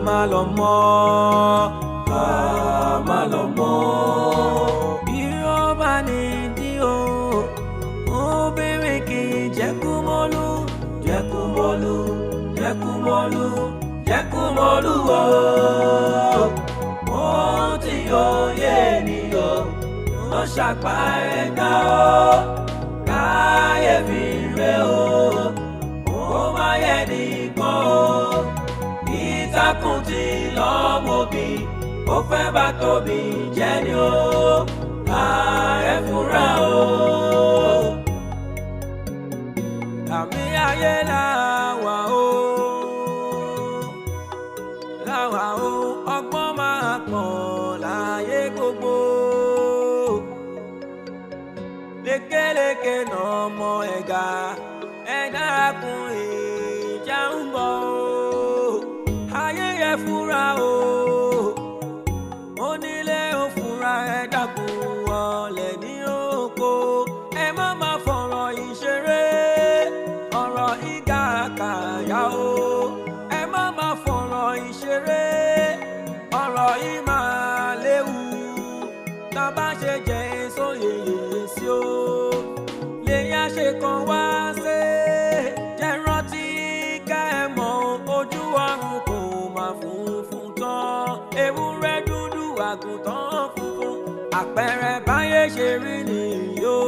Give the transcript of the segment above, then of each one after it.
Má lọ mọ́, má lọ mọ́. Irọ́ bá ní dí o, obìnrin kì í jẹ́ kúmọ́lú, jẹ́ kúmọ́lú, jẹ́ kúmọ́lú, jẹ́ kúmọ́lú o. Ohun tí yóò yé ènìyàn ló ṣàpá ẹ̀dá o. Káyéfì rẹ o, ó máa yẹ nìkan o. Ìtàkùn tí lọ́mọbí ó fẹ́ bá tóbi jẹ́ ni o. Ààrẹ fúnra o. Àmì ayé làwà o, làwà o. Ọgbọ́n máa pọ̀ láyé gbogbo. Lékeleke náà mọ ẹ̀gà ẹ̀dá kun, ìjà ń bọ̀ o. Ayé yẹ fúnra o, onílé ò fúnra, ẹ dákun, ọ̀lẹ̀ ní oko. Ẹ má má fọ̀rọ̀ ìṣeré, ọ̀rọ̀ ìgà kàyà o. Ẹ má má fọ̀rọ̀ ìṣeré, ọ̀rọ̀ yìí máa léwu. Tá a bá ṣe jẹ́ èso yèyè sí o, lèyàn ṣe kan wá ṣe jẹ́ rántí ká ẹ mọ̀, ojú ọ̀run kò máa funfun tán. Ewúrẹ́ dúdú, àgùntàn funfun, àpẹẹrẹ báyé ṣe rí nìyó.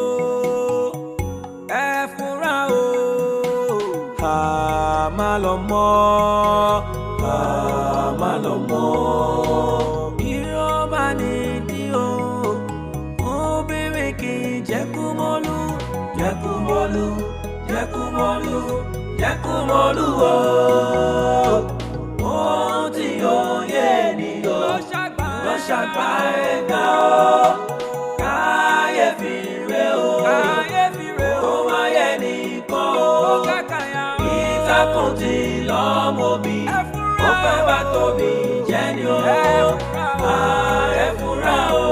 Ẹ fúnra o. Má lọ mọ́, má lọ mọ́. Irọ́ bá ní dí o, obìnrin kì í jẹ́ kúmọ́lú, jẹ́ kúmọ́lú, jẹ́ kúmọ́lú, jẹ́ kúmọ́lú o. Ohun tí yóò yé ènìyàn ló ṣàgbá ẹ̀dá o. Káyéfì rẹ o, ó máa yẹ nìkan o. Ìtàkùn tí lọ́mọbí ó fẹ́ bá tóbi jẹ́ ni o. Ààrẹ fúnra o.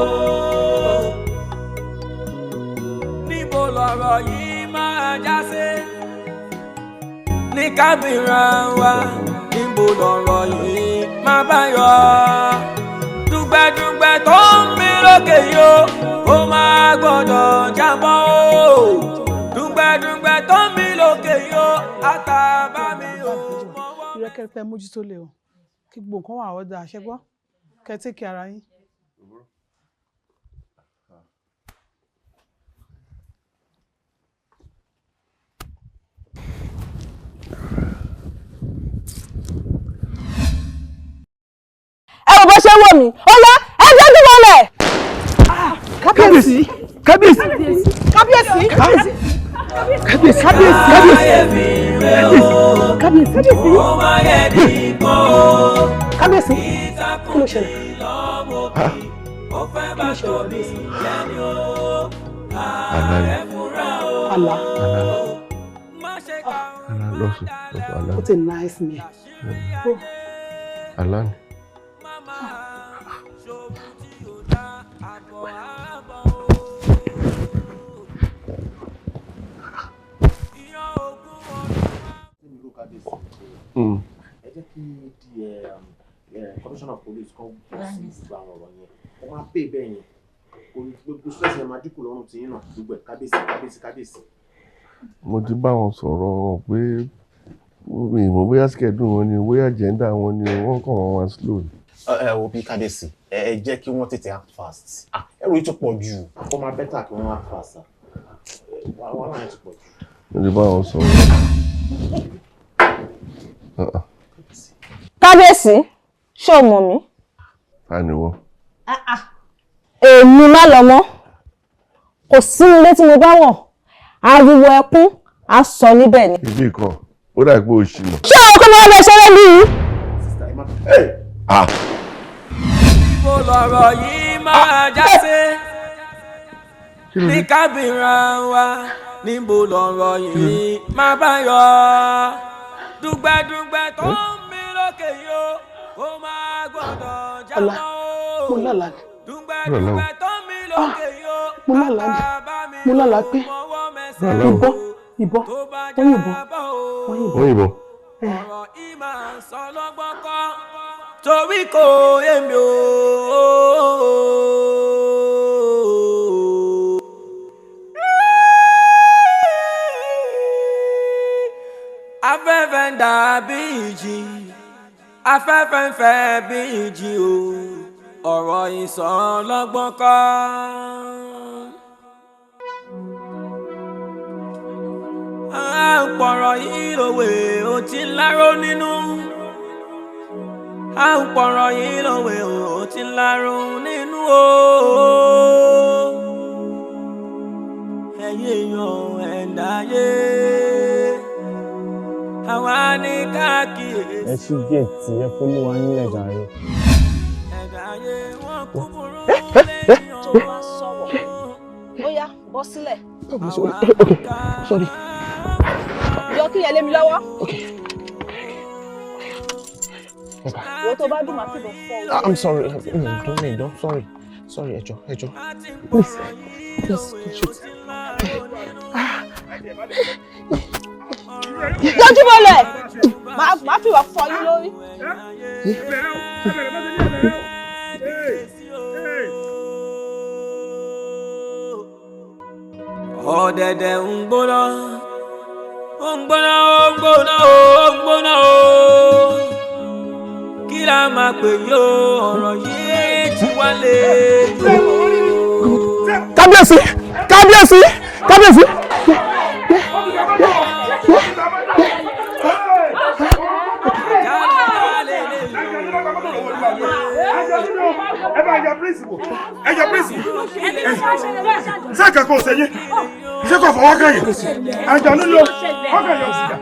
Níbo lọ̀rọ̀ yìí máa já sí? Ní kábìrà wa, níbo lọ̀rọ̀ yìí máa bá yọ? Dùgbẹ̀dùgbẹ̀ tó ń mí lókè yìí o, ó máa gbọ́dọ̀ jábọ́ o. Dùgbẹ̀dùgbẹ̀ tó ń mí lókè yìí o, àtàbà mi ò mọ́wọ́. Ìrẹ́kẹ̀kẹ́ mójútó lè o, kí gbogbo nǹkan wà ọ̀dà àṣẹgbọ́, kẹ́ take care ara yín. Ẹ wò bó ṣe wò mí, ó yá, ẹ jẹ́ wọlé. Kábíyèsí, kábíyèsí, kábíyèsí, kábíyèsí, kábíyèsí, kábíyèsí, kábíyèsí, kábíyèsí, Ó máa yẹ nìkan o. kábíyèsí, kí ló ṣẹlẹ̀? Ó fẹ́ bá tóbi jẹ́ ni o. Àlá ni. Ààrẹ fúnra o. Àlá. Àlá. Má ṣe kà Àlá lọ́sùn lọ́sùn, àlá. What a nice man. Oh. Àlá ni. Má ṣòwò tí ò dá àbọ̀ àbọ̀ o. Ìyàn ogún ọdún. Ẹ jẹ́ kí di commissioner of police kan bọ̀ sí gbogbo àwọn ọ̀rọ̀ yẹn, wọ́n máa pè bẹ́ẹ̀ yẹn, kò ní gbogbo stress yẹn máa dínkù lọ́rùn tiyín náà, gbogbo ẹ̀, kábíyèsí, kábíyèsí, kábíyèsí. Mo ti bá wọn sọ̀rọ̀ pé mi ì mọ̀ bóyá schedule wọn ni, bóyá agenda wọn ni, wọ́n kàn wọ́n wá slow ni. Ẹ wo bí, kábíyèsí, ẹ jẹ́ kí wọ́n tètè act fast. Ah, ẹrù yìí ti pọ̀ jù, ó máa better kí wọ́n act fast. Wàhálà yẹn ti pọ̀ jù. Mo ti bá wọn sọ̀rọ̀. Ah, ah. Kábíyèsí, ṣé o mọ̀ mí? Ta ni wọ́n? Èmi má lọ mọ́, kò sí ilé tí mo bá wọ̀, ariwo ẹkún á sọ níbẹ̀ ni. Ibi kan ó dà pé o ṣì mọ̀. Ṣé àwọn kọ́ máa bẹ ṣeré bí yìí? Ah. Níbo lọ̀rọ̀ yìí máa já sí? Ní kábìrà wa, níbo lọ̀rọ̀ yìí máa bá yọ? Dùgbẹ̀dùgbẹ̀ tó ń mí lókè yìí o, kó máa gbọ́dọ̀ Ọlá, jábọ́ o. mo lálàá ni. Dùgbẹ̀dùgbẹ̀ tó ń mí lókè yìí o, Mo lálàá ni. àtàbà mi Mo lálàá pé mọ́wọ́ mẹsẹ̀ Lálàá o. ìbọn, ìbọn, tó bá wọ́n yìnbọn, jábọ́ o. wọ́n yìnbọn. Wọ́n yìnbọn. Ọ̀rọ̀ ìmọ̀ sọ lọ́gbọ́n kọ́ torí kò yé mi o. Afẹ́fẹ́ ń dàbí ìjì, afẹ́fẹ́ ń fẹ́ bí ìjì o, ọ̀rọ̀ ìsọlọ́gbọ́n kọ́. À ń pọ̀rọ̀ yìí lòwe ó ti ń láró nínú. À ń pọ̀rọ̀ yìí lòwe ó ti ń láró nínú o. Ẹ̀yin èèyàn ẹ̀dá yé, àwa ní káàkiri. Ẹ ṣí géètì ẹ fọlúwa nílẹ̀ jàre. Ẹ̀dá yé wọn kúkúrú Tó bá sọ̀rọ̀, ó yá, bọ́ sílẹ̀. Okay, sorry. Yọ kí yẹn lé mi lọ́wọ́. Wo tó bá dùn máa fìbọn fọ́ orí. I'm sorry. Don't, don't, sorry. Sorry, ẹ jọ̀ọ́, ẹ jọ̀ọ́. Please, please, don't shoot. Lójú bọ́lẹ̀, máa fìbọn fọ́ yín lórí. Ọ̀dẹ̀dẹ̀ ń gbóná, ó ń gbóná, ó ń gbóná, ó ń gbóná o. Kí la máa pè yó, ọ̀rọ̀ yìí ti wá lé jù. Kábíyèsí, kábíyèsí, kábíyèsí. Ẹ bá yẹ prince wò, ẹ yẹ prince wò. Ṣé kankan ò sẹ́yìn? Ṣé kò fọwọ́ kàn yín? Àjànú ni o, ọkàn yóò sì dà.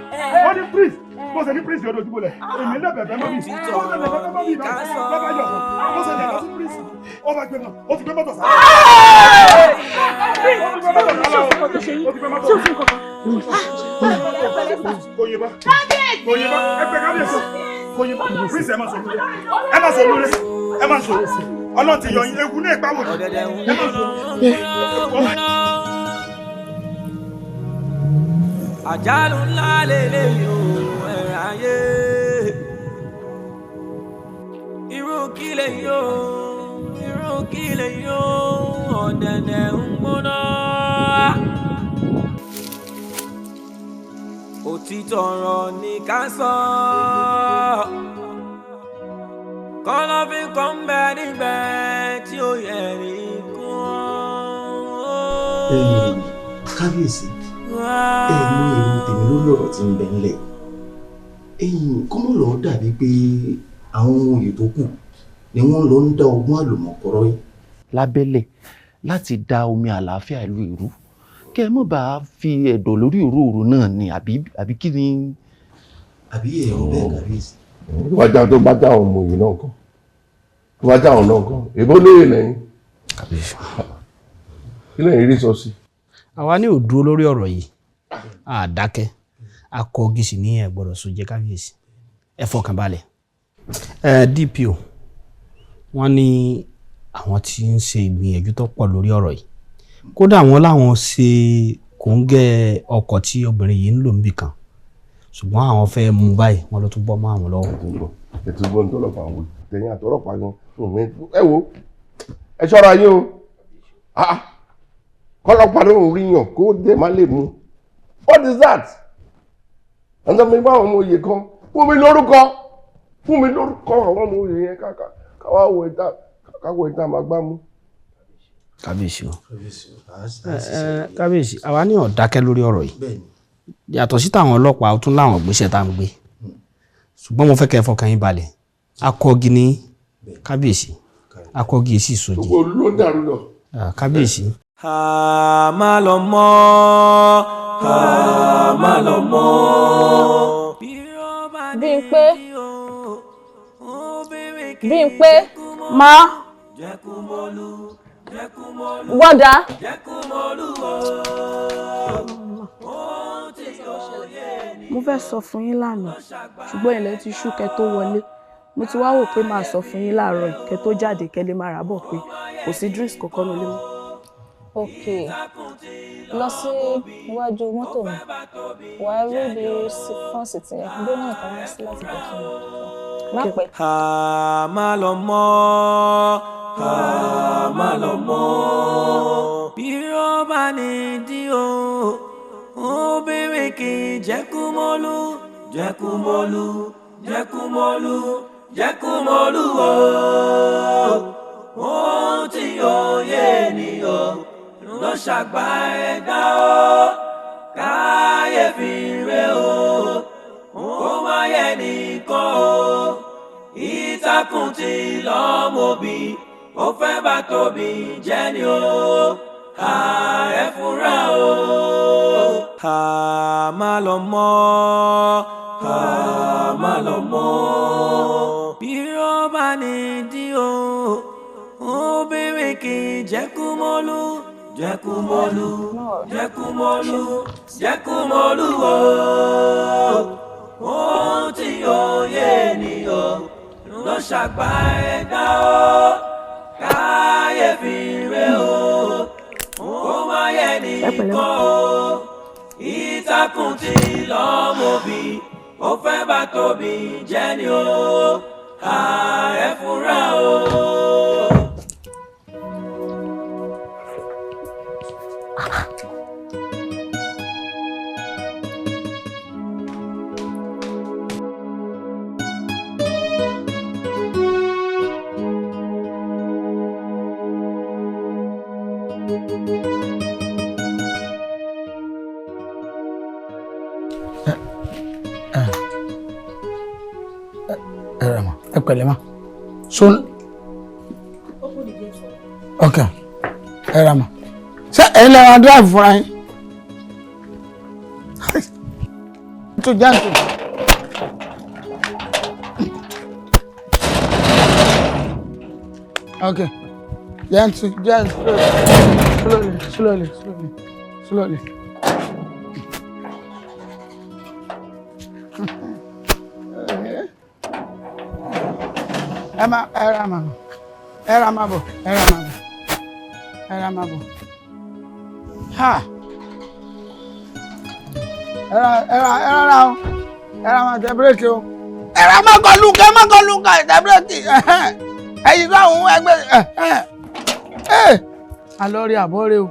Ó ní prince, bó ṣe ní prince yóò dojú bolẹ̀. Èmi lè bẹ̀bẹ̀ mọ́ mi. Ó ṣe lè bẹ̀bẹ̀ mọ́ mi báyìí. Lọ́ba yọ̀ sọ, ó ṣe lè lọ sí prince. Ó bá gbé mọ́, ó ti gbé mọ́tò sá. Ó ti gbé mọ́tò sá lọ. Ó ti gbé mọ́tò sá. Kò yé bá. Kò yé bá. Ẹ pẹ́ kábíyèsí. Kò yé bá. Prince ẹ má sọ lórí. Ẹ má sọ lórí. Ẹ má sọ. Ọlọ́run ti yọ yín, ewu ní ìpamọ́. Ẹ má sọ. Àjálù ńlá lélẹ́yìí o, ẹ̀rẹ̀ ayé. Irú kí lèyí o, irú kí lèyí o, ọ̀dẹ̀dẹ̀ ń gbóná. Òtítọ́ ọ̀rọ̀ ní ká sọ. Kọ́lọ́fín kan ń bẹ níbẹ̀ tí ó yẹ ní kú. Kábíyèsí, ẹ mú èrò tèmi lórí ọ̀rọ̀ tí ń bẹ ńlẹ̀. Ẹ̀yin kọ́mọ́ lọ dàbí pé àwọn ohun èyí tó kù ni wọ́n lọ ń dá ọgbọ́n àlùmọ̀kọ́rọ́ yìí. Lábẹ́lẹ̀ láti da omi àlàáfíà ìlú ìrú kẹ́ ẹ mọ̀ bá fi ẹ̀dọ̀ lórí òróòró náà ni àbí kí ni. Àbí èrò bẹ́ẹ̀ kábíyèsí. Tó bá já tó bá já àwọn ọmọ yìí náà kọ́, tó bá já àwọn náà kọ́, èbó lóye lẹ́yìn. Kí lẹ́yìn rí sọ sí? Àwa ní ò dúró lórí ọ̀rọ̀ yìí, a dákẹ́, a kọ gìsì ní ẹ gbọ́dọ̀ sún jẹ kábíyèsí, ẹ fọkàn balẹ̀. DPO wọ́n ní àwọn tí ń ṣe ìgbìyànjú tó pọ̀ lórí ọ̀rọ̀ yìí, kódà wọ́n láwọn ṣe kòńgẹ́ ọkọ̀ tí obìnrin yìí ń lò níbì kan, ṣùgbọ́n àwọn fẹ́ mú báyìí wọ́n ló tún bọ́ mọ́ àwọn lọ́wọ́. Ètò ìgbọ́n tó lọ́pàá wò tẹ̀yìn àtọ́lọ́pàá gan, ẹ wo ẹ ṣọ́ra yín o, kọ́lọ́pàá ló ń rí yàn kó dé má lè mú. What is that? Ẹ̀ńtọ́ mi bá àwọn ọmọ òye kan fún mi lórúkọ, fún mi lórúkọ àwọn ọmọ òye yẹn káwá wọ ìta máa gbá mú. Kábíyèsí o, kábíyèsí, àwa ní ó dákẹ́ lórí ọ̀rọ̀ yìí. Yàtọ̀ sí táwọn ọlọ́pàá ó tún láwọn ìgbésẹ̀ tá à ń gbé, ṣùgbọ́n mo fẹ́ kẹ́ ẹ fọkàn yín balẹ̀. Akọ́gi ní kábíyèsí, akọ́gi sì sojì. Gbogbo ló dàrú lọ. Kábíyèsí. A máa lọ mọ́, a máa lọ mọ́. Bímpé, Bímpé, má. Wọ́dà. Mo fẹ́ sọ fún yín lánàá, ṣùgbọ́n ilẹ̀ ti ṣú kẹ́ tó wọlé. Mo ti wá wò pé màá sọ fún yín láàárọ̀ yìí kẹ́ tó jáde kẹ́ lè máa rà bọ̀ pé kò sí drinks kankan nílé mọ́. Ok, Lọ sí iwájú mọ́tò mi, wàá rí ibi fọ́ọ̀sì tí yẹn gbé náà kan wá sí láti bẹ̀ fún mi. Má pẹ́. A má lọ mọ́, a má lọ mọ́. Bí ó bá ní dí o, obìnrin kì í jẹ́ kú mọ́lú, jẹ́ kú mọ́lú, jẹ́ kú mọ́lú, jẹ́ kú mọ́lú o. Ohun tí ó yé ni o ló ṣàgbá ẹ̀dá o, káyéfì rẹ o, ó máa yẹ nìkan o. Ìtàkùn tí lọ́mọbí ó fẹ́ bá tóbi jẹ́ ni o, ààrẹ fúnra o. A má lọ mọ́, a má lọ mọ́. Bí ó bá ní dí o, obìnrin kì í jẹ́ kú mọ́lú, jẹ́ kú mọ́lú, jẹ́ kú mọ́lú, jẹ́ kú mọ́lú o. Ohun tí ó yé ni o ló ṣàgbá ẹ̀dá o, káyéfì rẹ o, ó máa yẹ nìkan o. Ìtàkùn tí lọ́mọbí ó fẹ́ bá tóbi jẹ́ ni o, ààrẹ fúnra o. Ẹ pẹ̀lẹ́ ma so ok, ẹ ra ma, ṣé ẹ lè ra drive fúnra yín tó jáde? Ok, gentle, gentle, slowly, slowly, slowly, slowly. Ẹ má ẹ ra ma bọ̀, ẹ ra ma bọ̀, ẹ ra ma bọ̀, ẹ ra ma bọ̀, ha, ẹ ra, ẹ ra, ẹ ra o, ẹ ra ma tẹ bírèkì o, ẹ ra má kọlu ká, má kọlu ká, tẹ bírèkì ẹyin tó àwọn ẹgbẹ́ ẹ ẹ alọrí àbọ̀rẹ́ o.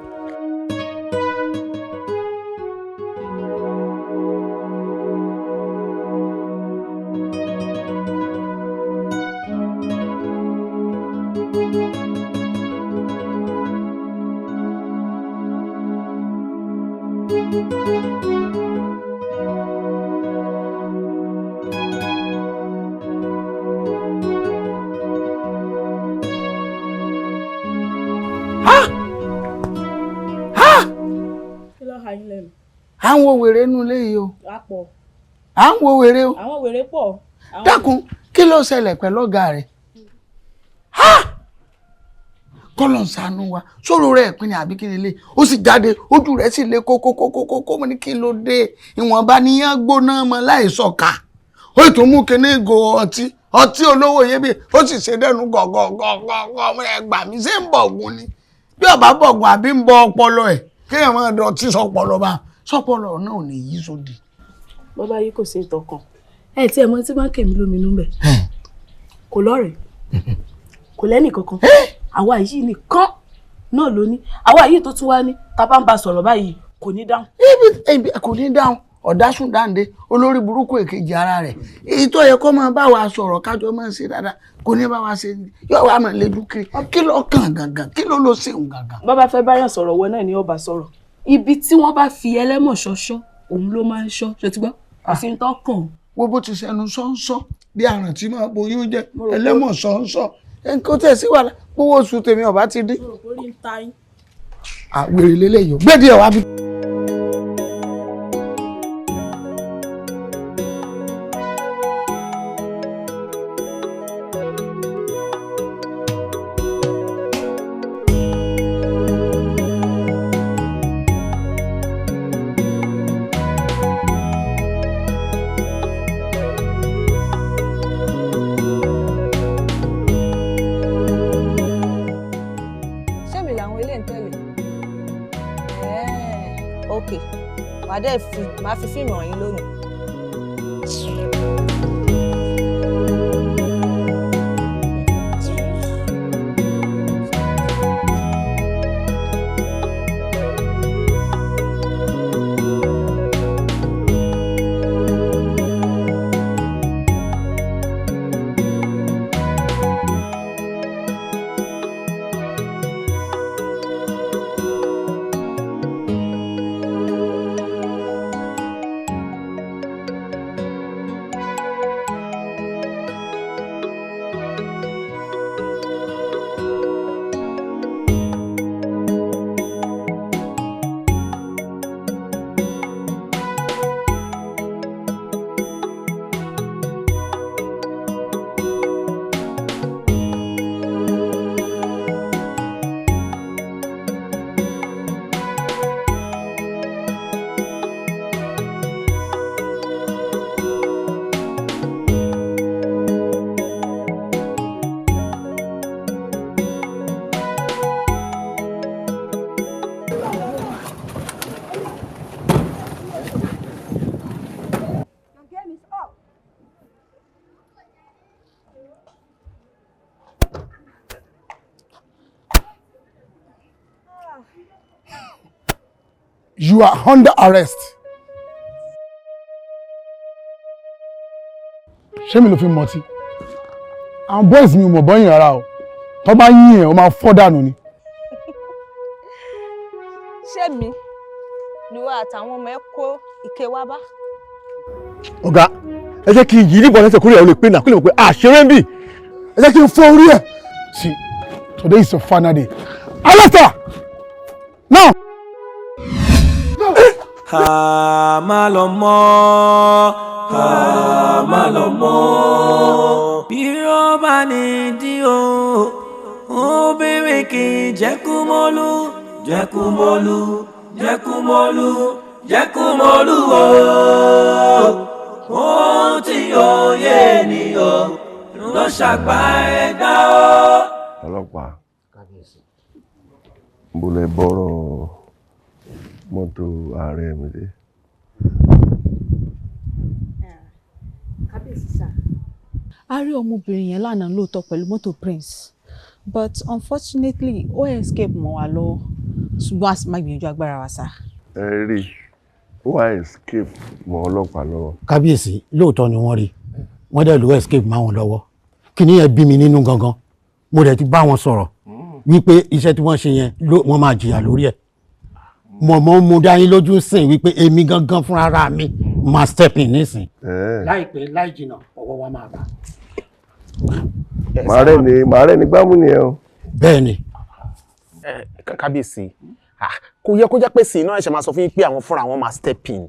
À ń wo wèrè nínú ilé yìí o. À ń wo wèrè o. Àwọn wèrè pọ̀. Dákun, kí ló ṣẹlẹ̀ pẹ̀lú ọ̀gá rẹ̀? Kọ́lọ̀ ń ṣàánú wa, sọ̀rọ̀ rẹ̀ ìpín ni àbí kí ni lè? Ó sì jáde, ojú rẹ̀ sì le kókókókókó. Mo ní kí ló dé? Ìwọ̀nba níyàn gbóná mọ́ láì sọ̀ka. Ó tún mú kinní ìgò ọtí, ọtí olówó iyebíye, ó sì ṣe dẹnu gọ̀gọ̀gọ̀gọ̀. Ẹ gbà mí, ṣé ń bọ̀gùn ni? Bí ọba bọ̀gùn àbí ń bọ ọpọlọ ẹ̀, kéèyàn máa dọ̀tí sọpọlọ bá sọpọlọ náà ò ní yí sódì. Bọ́bá yìí kò ṣe ìtọ̀kàn ẹ tí ẹ mọ tí máa ń kèmí lóminú bẹ, kò lọ́rẹ̀ẹ́, kò lẹ́nì kankan, àwa yìí nìkan náà ló ní. Àwa yìí tó tún wá ní tá bá ń bá sọ̀rọ̀ báyìí kò ní dáhùn. Kò ní dáhùn, ọ̀dásùn dáǹde, olórí burúkú èkejì ara rẹ̀, èyí tó yẹ kó máa bá wa sọ̀rọ̀ kájọ máa ń ṣe dáadáa kò ní bá wa ṣe, yóò wá máa lejú kiri. Kí ló kàn gangan, kí ló ló ṣeun gangan? Bàbá fẹ́ báyọ̀ sọ̀rọ̀ wọ náà ni ó bá sọ̀rọ̀. Ibi tí wọ́n bá fi ẹlẹ́mọ̀ṣọ́ ṣọ́ òun ló máa ń ṣọ́, ṣe ti gbọ́? Kò sí ní tó kàn. Wo bó ti sẹnu sọ́nsọ́ bí àrùn tí máa boyún jẹ, ẹlẹ́mọ̀ sọ́nsọ́ kó tẹ̀ sí wàhálà, gbowó oṣù tèmi ọ̀bá ti dín. Àwèrè lélẹ́yìí o, gbé díẹ̀ wá bí. Ṣé mi làwọn ilé ń tẹ̀lé? dẹ̀ fi màá fi fíìmù hàn yín lónìí. You are under arrest. Ṣé mi ló fi mọtí? Àwọn boys mi ò mọ̀ bọ́yìn rárá o. Tó bá yín ẹ̀, o máa fọ́ dànù ni. Ṣé mi ni wọ́n àtàwọn ọmọ ẹ kó ike wá bá? Ọ̀gá, ẹ jẹ́ kí n yí níbọn lẹ́sẹ̀ kórè ẹ̀ lè pé náà kó lè mọ̀ pé àṣeré ń bì. Ẹ jẹ́ kí n fọ́ orí ẹ̀. See, today is your final day. Arrest her! Now! A má lọ mọ́, a má lọ mọ́. Bí ó bá ní dí o, obìnrin kì í jẹ́ kú mọ́lú, jẹ́ kú mọ́lú, jẹ́ kú mọ́lú, jẹ́ kú mọ́lú o. Ohun tí ó yé ni o, ló ṣàgbá ẹ̀dá o. Ọlọ́pàá, mo lè bọ́rọ̀ mọ́tò ààrẹ mi dé. Kábíyèsí sá. A rí ọmọbìnrin yẹn lánàá lóòótọ́ pẹ̀lú mọ́tò Prince, but unfortunately ó escape mọ́ wa lọ́wọ́, ṣùgbọ́n a sì máa gbìyànjú agbára wa sá. Ẹ rí i, ó wá escape mọ́ ọlọ́pàá lọ́wọ́. Kábíyèsí, lóòótọ́ ni wọ́n rí, wọ́n dẹ̀ ló escape mọ́ àwọn lọ́wọ́. Kíní yẹn bí mi nínú gangan, mo dẹ̀ ti bá wọn sọ̀rọ̀ wípé iṣẹ́ tí wọ́n ṣe yẹn wọ́n máa jìyà lórí ẹ̀. Mọ̀mọ́ mo dá yín lójú sìn wípé èmi gangan fúnra mi máa step in nísìn. Láìpẹ́ láì jìnnà ọwọ́ wa máa bá. Màá rẹ̀ ní gbámú nìyẹn o. Bẹ́ẹ̀ni. Kábíyèsí, kò yẹ kó jẹ́ pé sí iná ẹ̀ṣẹ̀ máa sọ fún yín pé àwọn fúnra wọn máa step in.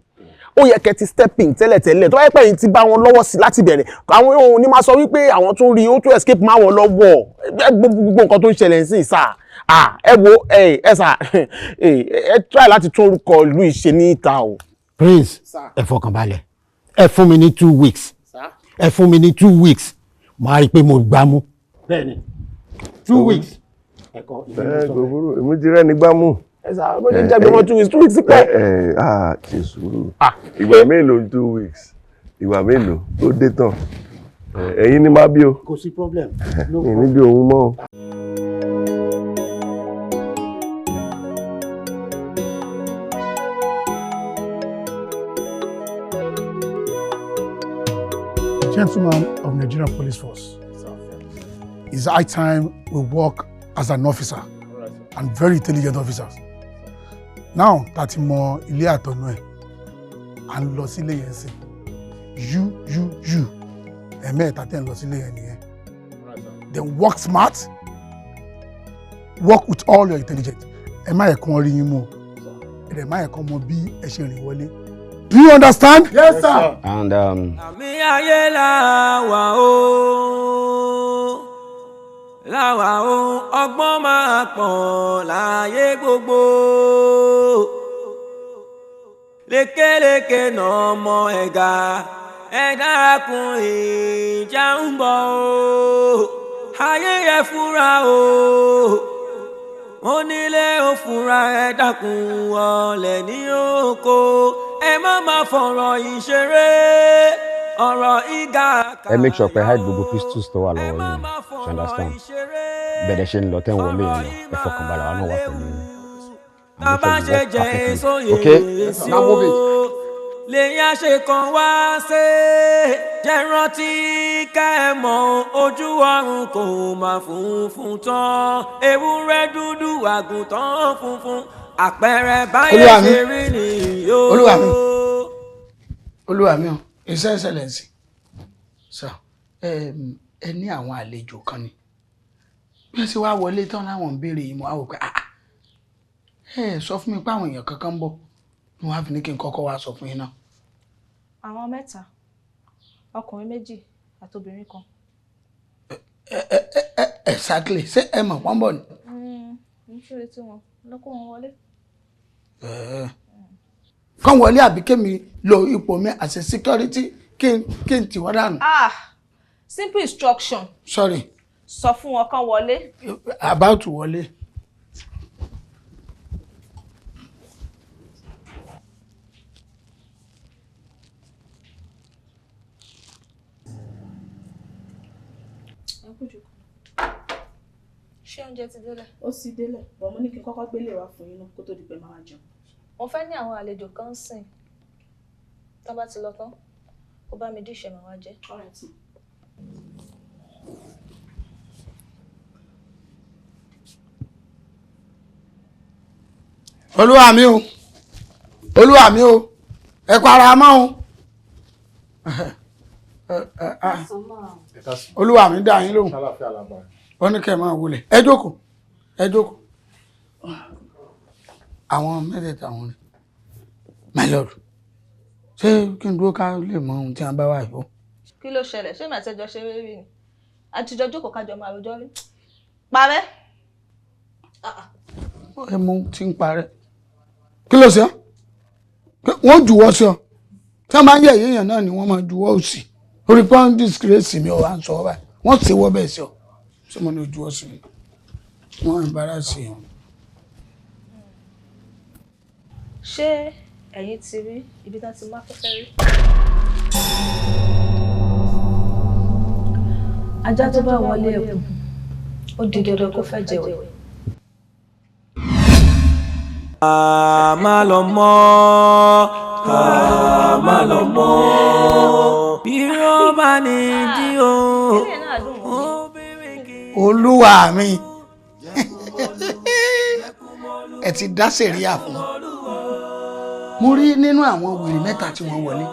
Ó yẹ kẹ́ ti step in tẹ́lẹ̀tẹ́lẹ̀, tó bá yẹ pé ẹ̀yin ti bá wọn lọ́wọ́ sí láti bẹ̀rẹ̀, àwọn ohun ní máa sọ wípé àwọn tún rí ó tún escape máa wọn lọ́wọ́. Gbogbo nǹkan tó ń ṣẹlẹ̀ sí ìsà. Ẹ wo ẹ sà, ẹ try láti tún orúkọ ìlú ìṣe ní ìta o. Prince, ẹ fọkànbalẹ̀, ẹ fún mi ní 2 weeks, ẹ fún mi ní 2 weeks, màá rí i pé mo gbámú. Bẹ́ẹ̀ni, 2 weeks. Ẹ kò burú, èmi ti rẹ́ni gbámú. Ẹ sà, bó ṣe jẹ́ pé wọ́n 2 weeks, 2 weeks pẹ́. Ẹ ẹ ṣe sùúrù, ìgbà mélòó 2 weeks, ìgbà mélòó tó dé tán, ẹ̀yin ni má bí o. Kò sí problem. Ẹ̀yin ní bí òun mọ́ o. Gentlemen of Nigerian Police Force, it's high time we work as an officer and very intelligent officers. Now tá ti mọ ilé àtọ̀nà ẹ̀, à ń lọ sílé yẹn sìn. You, you, you, ẹ̀mẹ́ẹ̀ta tẹ́ ń lọ sílé yẹn nìyẹn. Then work smart, work with all your intelligence. Ẹ má yẹ kán rí yín mú o, ẹ dẹ̀ má yẹ kán mọ bí ẹ ṣe rìn wọlé. Do you understand? Yes, sir. And Àmì ayé làwà o, làwà o, ọgbọ́n máa pọ̀ láyé gbogbo. Lékeleke náà mọ ẹ̀gà, ẹ dákun ìjà ń bọ̀ o. Ayé yẹ fúnra o, onílé ò fúnra, ẹ dákun ọ̀lẹ̀ ní oko. Ẹ má má fọ̀rọ̀ ìṣeré, ọ̀rọ̀ ìgà. Ẹ make sure pé hide gbogbo pistols tó wà lọ́wọ́ yín, you understand? Bẹ̀rẹ̀ ṣe ń lọ tẹ́ ń wọlé yẹn lọ, ẹ fọkànbalẹ̀, wa náà wà pẹ̀lú yín. Bàbá ṣe jẹ́ èso Okay? yèésí Now move it. o, lèyàn ṣe kan wá ṣe jẹ́ rántí ká ẹ mọ̀, ojú ọ̀run kò má funfun tán, ewúrẹ́ dúdú, àgùntàn funfun, àpẹẹrẹ báyẹn Olúwa mi. ṣe rí nìyó. Olúwa mi, olúwa mi o, His Excellency sir, ẹ ní àwọn àlejò kan ni. Bí wọ́n ṣe wá wọlé tán láwọn ń béèrè yìí, mo á wò pé ah ah, ẹ sọ fún mi pé àwọn èèyàn kankan ń bọ̀, ni wọ́n á fi ní kí n kọ́kọ́ wá sọ fún yín náà. Àwọn mẹ́ta, ọkùnrin méjì àti obìnrin kan. Exactly, ṣé ẹ mọ̀ wọ́n bọ̀ ni? N ṣe retí wọn lọ́kọ́ wọn wọlé. Kán wọlé àbí kémi lo ipò mi as a security kí n tì wọ́n dànù? Ah, simple instruction. Sorry. Sọ fún wọn kán wọlé. About to wọlé. Ẹ kú jókòó. Ṣé oúnjẹ ti délẹ̀? Ó sì délẹ̀, bọ̀ mo ní kí n kọ́kọ́ gbélé wá fún yín náà kó tó di pé máa wá jẹun. Mo fẹ́ ní àwọn àlejò kan ń sìn. Tán bá ti lọ tán, ó bá mi díṣẹ́, màá wá jẹ. All right. Olúwa mi o, olúwa mi o, ẹ kú ara mọ́ o. Olúwa mi dá yín lóhùn, ó ní kẹ́ ẹ máa wọlé. Ẹ jókòó, ẹ jókòó. Àwọn mẹ́tẹ̀ẹ̀ta wọn ni, my lord. Ṣé kí n dúró ká lè mọ ohun tí a bá wà yìí o? Kí ló ṣẹlẹ̀? Ṣé màá tẹ́jọ́ ṣeré rí ni? Àtijọ́ jókòó kájọ máa rojọ́ rí. Parẹ́. Ẹ mú tí ń parẹ́, kí ló ṣe ọ́? Wọ́n jùwọ́ sí ọ. Tí wọ́n bá ń yẹ̀ yéèyàn náà ni wọ́n máa juwọ́ òsì orí pọ́n. Disgrace mi ò wá ń sọ ọ́ báyìí, wọ́n sì wọ́ bẹ́ẹ̀ sí ọ. Ṣé mo ní ojú ọ sí mi? Wọ́n embarrass yẹn. Ṣé ẹ̀yin ti rí ibi tán ti má fẹ́fẹ́ rí? Ajá tó bá wọlé ẹkùn, ó di dandan kó fẹ́ jẹ̀wẹ̀. Ká má lọ mọ́, ká má lọ mọ́, bí ó bá ní jí o. Olúwa mi, ẹ ti dá sẹ̀ríà fún mo rí nínú àwọn wèrè mẹ́ta tí wọ́n wọlé.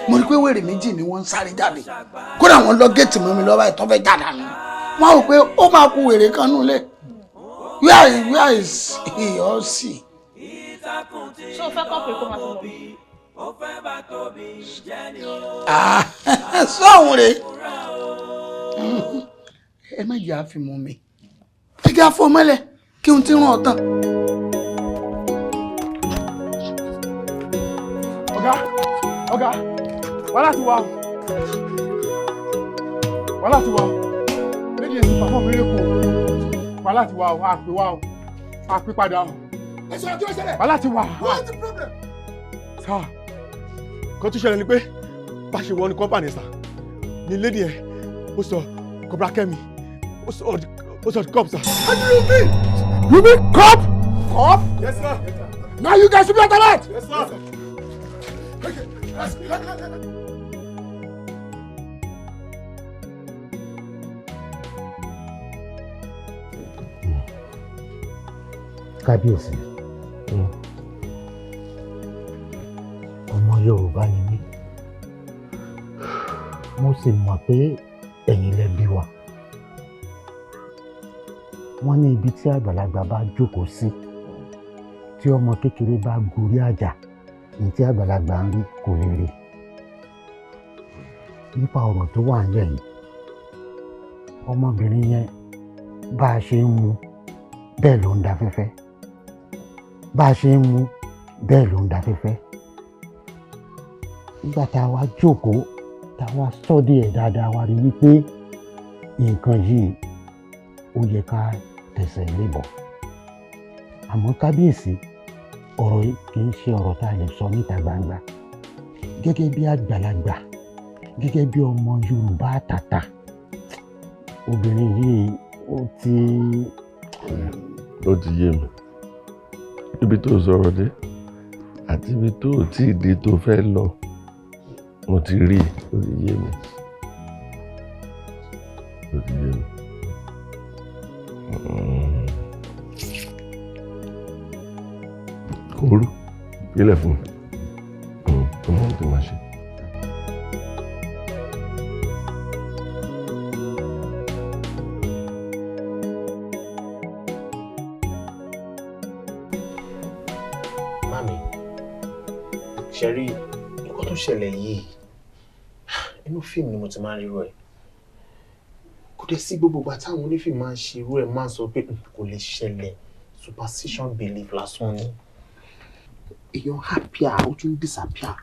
Mo rí pé wèrè méjì ni wọ́n ń sáré jáde, kódà wọ́n lọ géètì mọ́ mi lọ́wọ́ ìtọ́ fẹ́ jáde àná. Wọ́n rò pé ó máa kú wèrè kan nulẹ̀. Where is he or she? Ṣé o fẹ́ kọ́ pé kó máa fi mọ̀ mí? Ah, sọ́hun rè é. Ẹ má jẹ́ àfimú mi, ẹ jẹ́ àfọmọ́lẹ̀ kí n ti rún ọ tán. Ọ̀gá, ọ̀gá, wàhálà ti wà o, wàhálà ti wà o. Méjì èsì pàfọ́ mi lẹ́kọ̀ọ́. Wàhálà ti wà o, àpè wà o, àpè padà o. Ẹ sọ̀rọ̀, kí ló ṣẹlẹ̀? Wàhálà ti wà. What's the problem? Sir, kan tó ṣẹlẹ̀ ni pé bá ṣe wọ ní company sir, ní lady ẹ̀ ó sọ Cobra Kẹ́mi, ó sọ cop, sir. How do you mean? You mean cop? Cop? Yes, sir. Now you guys should be on alert. Yes, sir. Okay, let's. Kábíyèsí, ọmọ Yorùbá ni mí, mo sì mọ̀ pé ẹ̀yin lẹ bí wa. Wọ́n ní ibi tí àgbàlagbà bá jókòó sí, tí ọmọ kékeré bá gorí àjà, ní tí àgbàlagbà ń rí kò lè rí. Nípa ọ̀rọ̀ tó wà nílẹ̀ yìí, ọmọbìnrin yẹn, bá a ṣe ń mu bẹ́ẹ̀ ló ń da fẹ́fẹ́, bá a ṣe ń mu bẹ́ẹ̀ ló ń da fẹ́fẹ́. Nígbà tá a wá jókòó, tá a wá sọ́dí ẹ̀ dáadáa, wá rí wípé nǹkan yìí ó yẹ ká tẹ̀sẹ̀ lébọ̀. Àmọ́ kábíyèsí, ọ̀rọ̀ yìí kì í ṣe ọ̀rọ̀ tá a lè sọ níta gbangba. Gẹ́gẹ́ bí àgbàlagbà, gẹ́gẹ́ bí ọmọ Yorùbá àtàtà, obìnrin yìí ó ti. Ó ti yé mi. Ibi tó sọ̀rọ̀ dé àti ibi tó tí ì dé tó fẹ́ lọ, mo ti rí i, ó ti yé mi. Ó ti yé mi. Kò rú, ilẹ̀ fún mi. Ọmọ ohun tí màá ṣe. Mami, ṣe rí nǹkan tó ṣẹlẹ̀ yìí, inú fíìmù ni mo ti máa ń rírọ ẹ̀. Kò dé sí gbogbo ìgbà táwọn onífíìmù máa ń ṣe irú ẹ̀, máa ń sọ pé kò lè ṣẹlẹ̀, superstition belief lásán ni. Èèyàn happier, ó tún disappear.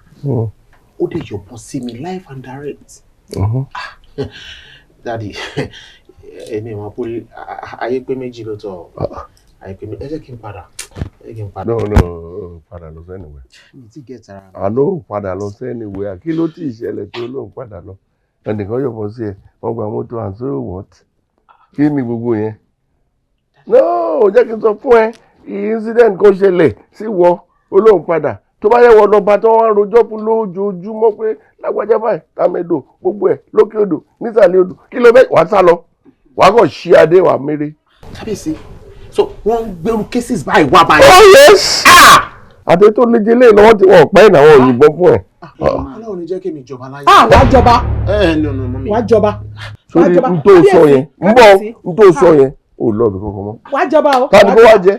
Ó dẹ̀ yọ̀bọ̀n sí mi live and direct. Daddy, èmi ìwọ̀n pé ayé pé méjì lọ́tọ̀, ayé pé méjì, ẹ jẹ́ kí n padà. No, no, padà lọ sí anywhere. Mi ti get ara mi. Àló padà lọ sí anywhere. Kí ló ti ṣẹlẹ̀ tó lóun padà lọ? Ẹnìkan yọ̀bọ̀n sí ẹ, wọ́n gba mọ́tò and so what? Kí ni gbogbo yẹn? No, jẹ́ kí n sọ fún ẹ, incident kan ṣẹlẹ̀ sí wọ olóhùn padà. Tó bá yẹ wọ lọ́ba tó wọ́n rojọ́ fún lójoojúmọ́ pé lágbájá báyìí, tàmẹ̀dò, gbogbo ẹ̀ lókè odò, nísàlẹ̀ odò, kí ló bẹ́ wàá sá lọ? Wàá kàn ṣí adé wàá méré. Kábíyèsí, so wọ́n ń gbèrú cases báyìí wá báyìí. Oh yes! Àti tó léje lé lọ́wọ́ tí wọ́n pẹ́ ìnáwó òyìnbó fún ẹ̀. Ọlọ́run ní jẹ́ kí mi jọba láyé. Ah, wàá jọba. No, no, mummy. Wàá jọba. Sórí n tó sọ yẹn, n bọ̀ n tó sọ yẹn, ò lọ ibì kankan mọ́. Wàá jọba o. Tani kó wá jẹ?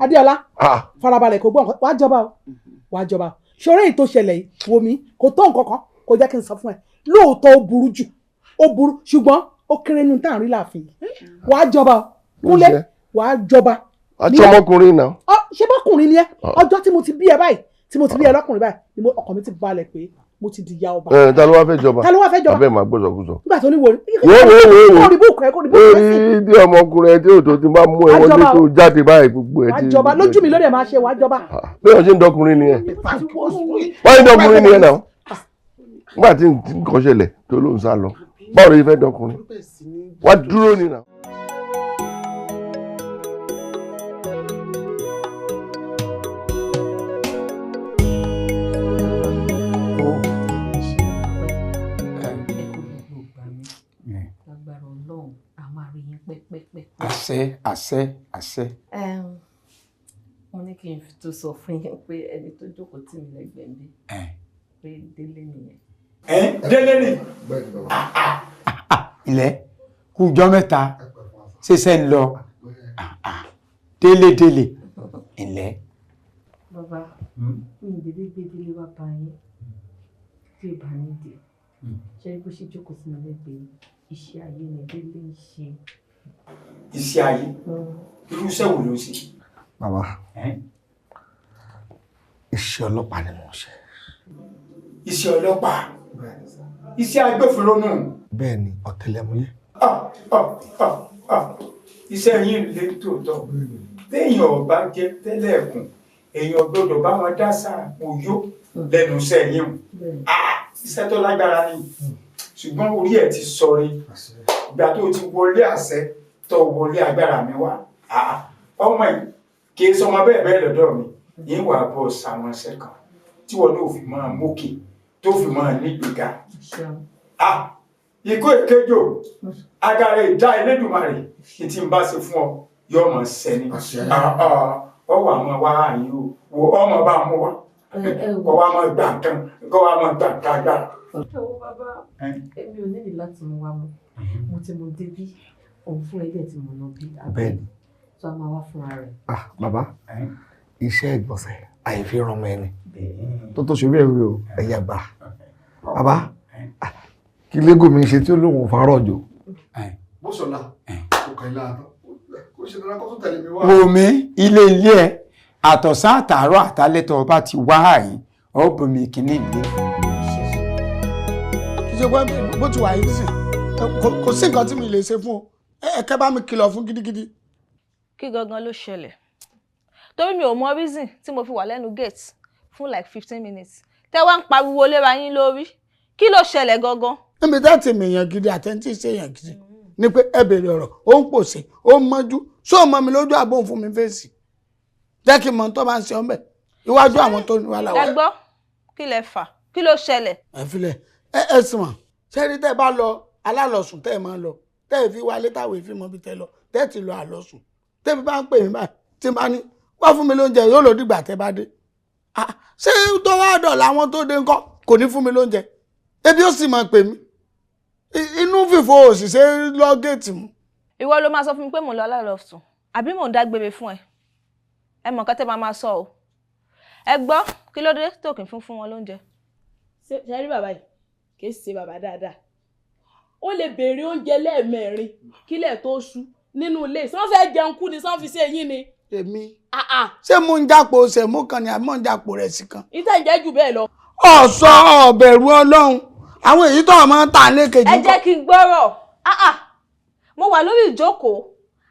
Adéọlá, farabalẹ̀ kò gbọ́ nǹkan, wàá jọba o. Wàá jọba o. Ṣoré èyí tó ṣẹlẹ̀ yìí, wò mí, kò tó nǹkan kan, kò jẹ́ kí n sọ fún ẹ. Lóòótọ́ ó burú jù, ó burú, ṣùgbọ́n ó kéré nínú tá à ń rí láàfin yìí. Wàá jọba o. Kúnlé, wàá jọba. Àti ọmọkùnrin náà. Ṣé bọ́kùnrin ni ẹ? Ọjọ́ tí mo ti bí ẹ báyìí, tí mo ti bí ẹ lọ́kùnrin báyìí, ni ọkàn mi ti balẹ̀ pé mo ti di ìyá ọba. Ta ló wá fẹ́ jọba? Ta ló wá fẹ́ jọba? Abẹ́ màá gbọ́sọ̀kúsọ. Nígbà tó ní wo. Wo wo wo wo. Kó rí búùkù ẹ, kó rí búùkù ẹ sí. Orí bí ọmọkùnrin ẹ tí òtò ti máa mú ẹ wọlé tó jáde báyìí gbogbo ẹ ti. Wàá jọba lójú mi lórí ẹ máa ṣe wàá jọba. Bí wọ́n ṣe ń dọkùnrin nìyẹn. Wọ́n ń dọkùnrin nìyẹn náà. Nígbà tí nǹkan ṣẹlẹ̀ tó ló ń sá lọ. Báwo ló ṣe fẹ́ dọkùnrin? Wá dúró ni náà. Àṣẹ, àṣẹ, àṣẹ. Mo ní kí n tó sọ fún yín pé ẹni tó jókòó tì mí lẹ́gbẹ̀ẹ́ mi pé Délé nìyẹn. Délé ni. Ilẹ̀ kújọ́ mẹ́ta ṣẹ̀ṣẹ̀ ń lọ délé délé ilẹ̀. Bàbá, mi ì dédé gbé Délé wá bá yín tí ò bá nídìí. Ṣé bó ṣe jókòó sí mi lẹ́gbẹ̀ẹ́ iṣẹ́ ayé ni Délé ń ṣe. Iṣẹ́ ayé? Irú iṣẹ́ wo ló ń ṣe? Bàbá, iṣẹ́ ọlọ́pàá ni mo ń ṣe. Iṣẹ́ ọlọ́pàá? Iṣẹ́ agbófinró nù? Bẹ́ẹ̀ ni, ọ̀tẹlẹ̀múyẹ́. Iṣẹ́ yín lè tòótọ́. Téèyàn ò bá jẹ tẹ́lẹ̀kùn, èèyàn gbọ́dọ̀ bá wọn dá sáà òyó lẹ́nu iṣẹ́ yín. Iṣẹ́ tó lágbára ni. Ṣùgbọ́n orí ẹ̀ ti sọre. Ìgbà tó ti wọlé àṣẹ tó wọlé agbára mi wá. Ọmọ yìí kì í sọmọ bẹ́ẹ̀ bẹ́ẹ̀ lọ́dọ̀ mi. Yín wàá bọ̀ sàwọn iṣẹ́ kan tí wọn náà fi máa mókè tó fi máa nígbèga. Ikú èkejò agara ìdá Elédùmarè ní tí n bá ṣe fún ọ yóò mọ̀ sẹ́ni. Ọwọ́ àwọn wá àyè o, wo ọmọ bá mú wa kọ́ wa máa gbà nǹkan kọ́ wa máa gbà nǹkan agbára. Ẹ wo bàbá, èmi ò nílò láti mú wa mọ́. Mo ti mú débí, òun fún ẹgbẹ́ tí mo nà bí abẹ́ tó a máa wá fúnra rẹ̀. Bàbá, iṣẹ́ ìgbọ̀nsẹ̀ àìfi ràn mọ́ ẹni tó ṣe bí ẹ̀rí o, ẹ̀yà gbà. Bàbá, kí légò mi ṣe tí ó lóun ò farọ̀ jò. Bó ṣọlá, kò kàn ilé àtọ́, kò ṣe dandan kó tún tẹ̀lé mi wá. Wò mí, ilé ilé ẹ, àtọ̀sán àtàárọ̀ àtálẹ́ tó o bá ti wá àyín, ó bomi kínní ilé. Kì í ṣe pé bó ti wà yìí nísìn, kò sí nǹkan tí mi lè ṣe fún ọ. Ẹ kẹ́ bá mi kìlọ̀ fún gidigidi. Kí gangan ló ṣẹlẹ̀? Torí mi ò mọ reason tí mo fi wà lẹ́nu gate fún like 15 minutes Tẹ́ wá ń pariwo léra yín lórí. Kí ló ṣẹlẹ̀ gangan? Níbi tá ti mèèyàn gidi àtẹ̀ntì ṣe èèyàn gidi ni pé ẹ béèrè ọ̀rọ̀, ó ń pòṣe, ó ń mọ́jú, só mọ́ mi lójú àbò ń fún mi fèsì. Jẹ́ kí n mọ̀ tó bá ń ṣe ọ́n bẹ̀ iwájú àwọn tó ní wàhálà wà. Ẹ gbọ́, kí lẹ fà? Kí ló ṣẹlẹ̀? Ẹ filẹ̀, ẹ sùn wọ̀n. Ṣé rí tẹ́ bá lọ alálọ̀sùn tẹ́ ẹ máa lọ, tẹ́ ẹ fi wálé táwọn èéfín mọ́ bí tẹ́ lọ, tẹ́ ẹ ti lọ àlọ́sùn. Tẹ́bi bá ń pè mí báyìí, tí n bá ní wá fún mi lóúnjẹ yóò lò dìgbà tẹ́ bá dé. Ṣé tó wá dọ̀ làwọn tó dé ńkọ́ kò ní fún mi lóúnjẹ? Ebi ó sì máa pè mí. Inú fìfo òṣìṣẹ́ lọ géètì mu. Ìwọ ló máa sọ fún mi pé mò ń lọ alálọ̀sùn àbí mò ń dágbére fún ẹ. Ẹ mọ̀ nǹkan tẹ́ máa máa sọ o. Ẹ gbọ́, kí ló dé tó kì í fún wọn lóúnjẹ? Ṣé rí bàbá yìí? Kì í ṣe bàbá dáadáa. Ó lè béèrè oúnjẹ lẹ́ẹ̀mẹrin kílẹ̀ tó ṣú nínú ilé. Ṣé wọ́n fẹ́ jẹun kú ni ṣé wọ́n fi ṣe eyín ni? Èmi. Ṣé mo ń jápo ṣẹ̀mú kan ni àbí mo ń jápo rẹ̀ sí kan? Ìtẹ̀ ń jẹ́ jù bẹ́ẹ̀ lọ. Ọ̀sọ́ ọ̀bẹ̀rù Ọlọ́run. Àwọn èyí tó máa ń tà lékejì. Ẹ jẹ́ kí n gbọ́rọ̀. Mo wà lórí ìjókòó.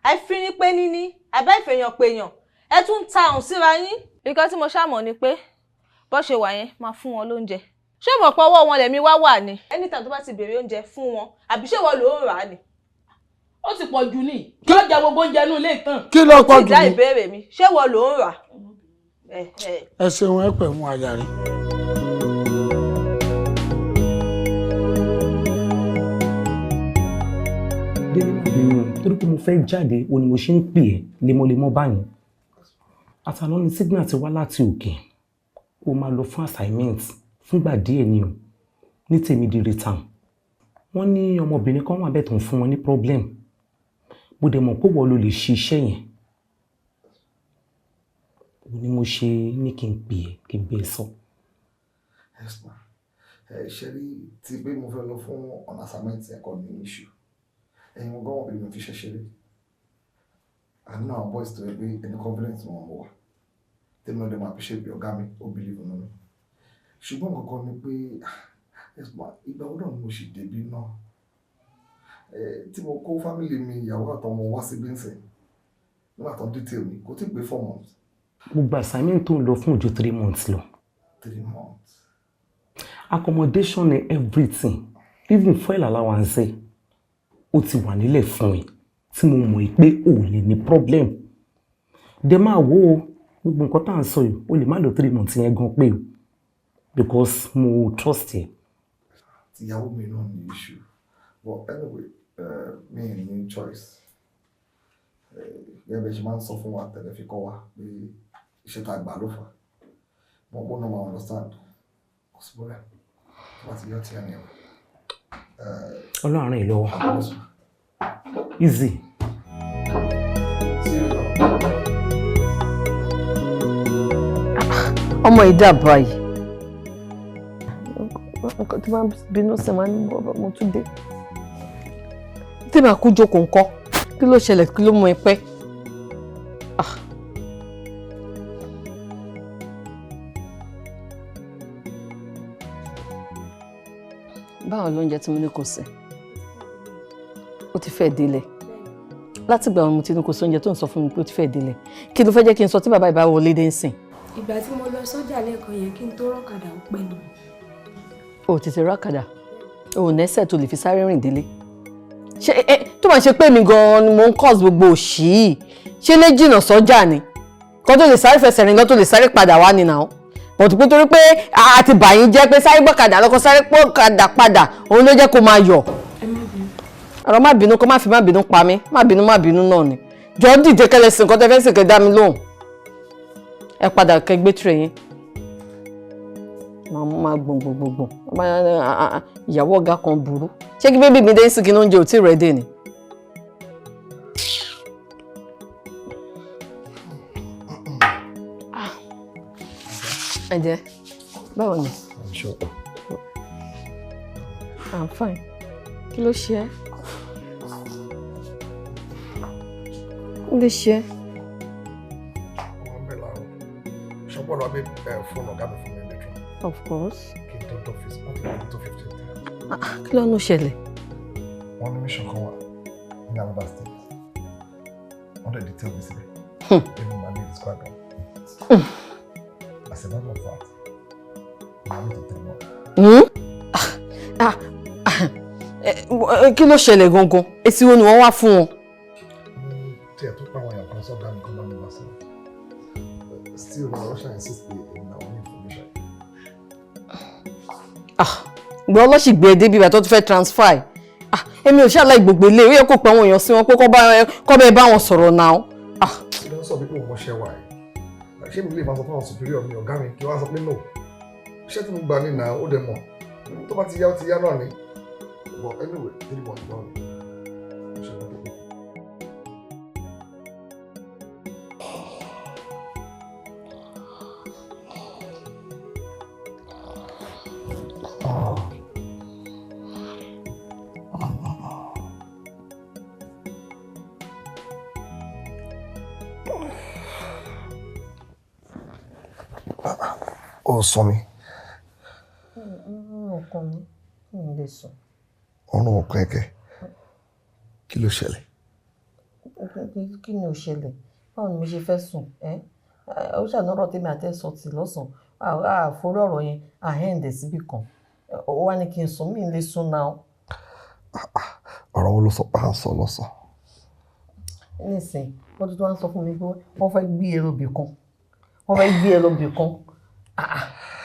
Àìfínípé níní, àbá ìfèyàn pèyàn. Ẹ tún ń ta ọ̀hún síra yín. Nǹkan tí mo ṣàmọ̀ ni pé bó ṣe wà yẹn máa fún wọn lóúnjẹ. Ṣé o mọ̀ pé ọwọ́ wọn lẹ̀mí wá wà ni? Anytime tó bá ti béèrè oúnjẹ fún wọn, àbí ṣé wọ́n ló ń rà á ni? Ó ti pọ̀ jù ní. Kí ló jẹ gbogbo oúnjẹ inú ilé ìtàn? Kí ló pọ̀ jù ní? Ìdá ìbéèrè mi, ṣé wọ́n ló ń rà á? Ẹ ṣeun, ẹ pẹ̀ mú àjàre. Délé má bínú, torí pé mo fẹ́ jáde, o ni mo ṣe ń pè ẹ́ lemọ́lemọ́ báyìí. Àtàná ni signal ti wá láti òkè. O máa lọ fún assignment fúngbà díẹ̀ ni o, ní Tèmídire town. Wọ́n ní ọmọbìnrin kan wà bẹ́ẹ̀ tó ń fún wọn ní problem. Mo dẹ̀ mọ̀ pé wọ́n ló lè ṣe iṣẹ́ yẹn. O ní mo ṣe ní kí n pè ẹ́ kí n bẹ́ẹ̀ sọ. Yes ma, ṣe rí ti pé mo fẹ́ lọ fún ọ̀nà assignment yẹn kọ́ ní issue. Ẹ̀yin mo gbọ́ wọn bí mi fi ṣe ṣeré. Àánú àwọn boys tó yẹ pé ẹni confidence wọn wà. Tèmi náà dẹ̀ máa appreciate bí ọ̀gá mi, ó believe nínú mi. Ṣùgbọ́n nǹkan ni pé yes ma, ìgbà wo náà ni mo ṣì débí náà? Tí mo kó family mi, ìyàwó àtọmọ wá síbí ńsìn, nígbà tó ń detail mi, kò tí ì pé 4 months. Gbogbo assignment tó ń lọ fún ojú 3 months lọ. 3 months. Accommodation and everything, even fuel allowance, ó ti wà nílẹ̀ fún ẹ tí mo mọ̀ pé ò lè ní problem. Dẹ máa wo gbogbo nǹkan tá à ń sọ yìí, o lè má lò 3 months yẹn gan pé o, because mo trust ẹ. Ìyàwó mi náà ní issue, but anyway, mi ní choice. Gẹ́gẹ́ bí ẹ ṣe máa ń sọ fún wa tẹ̀lé fi kọ́ wa pé iṣẹ́ tá a gbà ló fà á. Mo náà máa understand. Kò sí problem. Tó bá ti yọ tí a ní ẹ̀wọ̀. Ọlọ́run ràn yín lọ́wọ́. Easy. Ọmọ ìdá báyìí. Nǹkan tí máa ń bínú sí máa ń bọ́ mo tún dé. Tí màá kú jókòó ńkọ́, kí ló ṣẹlẹ̀, kí ló mú ẹ pẹ́? Báwo lóúnjẹ tí mo ní kò sè? Ó ti fẹ́ délẹ̀. Látìgbà mo ti ní kò sí oúnjẹ tó ń sọ fún mi pé ó ti fẹ́ délẹ̀. Kí ló fẹ́ jẹ́ kí n sọ tí bàbá ìbá wọlé dé ń sìn? Ìgbà tí mo lọ sọ́jà lẹ́ẹ̀kan yẹn kí n tó rọ́kadà ó pẹ́ nù. O tètè rọ́kadà, o ò nẹ́sẹ̀ tó lè fi sáré rìn délé. Ṣé ẹ tó máa ṣe pé mi gan-an ni mo ń cause gbogbo òṣì yìí? Ṣé lè jìnnà sọ́jà ni? Kó tó lè sáré fẹsẹ̀ rìn lọ tó lè sáré padà wá ni nà ó. Bọ̀dù pé torí pé a ti bà yín jẹ́ pé sáré gbọ́kadà lọ́kọ́ sáré pọ́kadà padà òun ló jẹ́ kó máa yọ̀. Ọ̀rọ̀ má bínú kó má fi má bínú pa mí, má bínú má bínú náà ni. Jọ̀ọ́ dìde kẹ́lẹ́ sí nǹkan tẹ́ fẹ́ sì kẹ́ dá mi lóhùn. Ẹ padà kẹ́ gbé tìrẹ yín. Máa gbọ̀n gbọ̀n gbọ̀n. Ìyàwó ọ̀gá kan burú. Ṣé kí bébí mi dé sí kí ní oúnjẹ ò tí rẹ̀ dé ni? Ẹ jẹ́, báwo ni? I'm sure. I'm fine. Kí ló ṣe ẹ́? Kí ló ṣe ẹ́? Wọ́n ń bẹ̀ láàárọ̀. Ṣọ́pọ̀ lọ abẹ́ fóònù ọ̀gá mi fún mi later. Of course. Kí n tó dọ́fíìsì, wọ́n ti pè mí tó 15. Kí ló ń ṣẹlẹ̀? Wọ́n ní mission kan wà ní another state. Wọ́n dẹ̀ detail mi síbẹ̀. Even my name is quite long. As a matter of fact, Hmm? Ah, ah, ah, kí ló ṣẹlẹ̀ gangan? Èsì wo ni wọ́n wá fún wọn? Tí ẹ̀ tó pa àwọn èèyàn kan sọ́dọ̀ mi kan bá mi bá sọ. Still, my Russia insist pé èmi làwọn ní information. Ìgbà ọlọ́sì gbé e débi ìgbà tó ti fẹ́ transfer ẹ̀. Ah, èmi ò ṣàlàyé gbogbo ilé, ó yẹ kó pe àwọn èèyàn sí wọn pé kọ́ bẹ́ẹ̀ bá wọn sọ̀rọ̀ náà. Kí ló ń sọ pé òun mọṣẹ́ wà ẹ̀? Ṣé mi lè máa sọ fún àwọn superior mi, ọ̀gá mi, kí wọ́n á sọ pé no? Iṣẹ́ tí mo gbà ní ìnà ó dẹ̀ mọ̀. Tó bá ti yá, ó ti yá náà ni. But anyway, 3 months náà ni. Ṣé mo tó kù? Ó sọ mi. Ọkọ mi, mi ò lè sùn. Ọrùn ọkọ ẹkẹ, kí ló ṣẹlẹ̀? Kí ni ò ṣẹlẹ̀? Báwo ni mo ṣe fẹ́ sùn? Ẹ́ ó ṣànọ́rọ̀ tèmi àti ẹ̀ sọ tì lọ́sàn-án, àforí ọ̀rọ̀ yẹn àhẹ́ǹdẹ̀ síbì kan, ó wá ní kí n sùn, mi ò lè sùn náà. Ọ̀rọ̀ wo ló sọ pé à ń sọ lọ́sàn? Nísìnyí wọ́n tún wá ń sọ fún mi pé wọ́n fẹ́ gbé ẹ lọ́bì kan, wọ́n fẹ́ gbé ẹ lọ́bì kan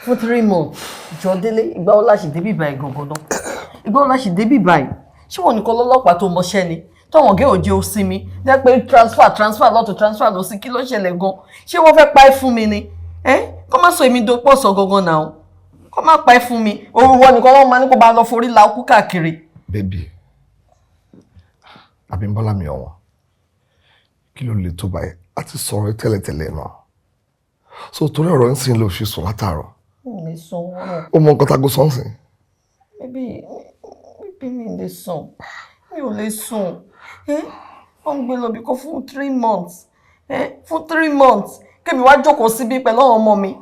fún 3 months. Jọ délé, ìgbà wo la ṣì débì báyìí gangan náà? Ìgbà wo la ṣì débì báyìí? Ṣé wọn nìkan lọ́lọ́pàá tó mọṣẹ́ ni tọ́wọ̀n gé òjò ó sinmi jẹ́ pé transfer, transfer lọ́tún, transfer lọ́sí? Kí ló ṣẹlẹ̀ gan? Ṣé wọ́n fẹ́ pa ẹ́ fún mi ni? Ẹ́ kọ́ má sọ èmi do pọ̀ sọ gangan náà, kọ́ má pa ẹ́ fún mi. Òru wọn nìkan wọ́n máa ní kó bá lọ forí la kú káàkiri. Baby, Abímbọ́lá mi ọ̀wọ́n, kí ló lè tó báyìí? A ti sọ̀rọ̀ tẹ́lẹ̀tẹ́lẹ̀ náà, so torí ọ̀rọ̀ ń sìn ló fi sùn látàárọ̀. Mi lè sùn wọn. Ó mọ nǹkan tá a gbó sọ́nsìn. Baby, baby, mi lè sùn, mi ò lè sùn. Wọ́n ń gbé lọ bí kò fún 3 months, fún 3 months, kémi wá jókòó síbí pẹ̀lú àwọn ọmọ mi.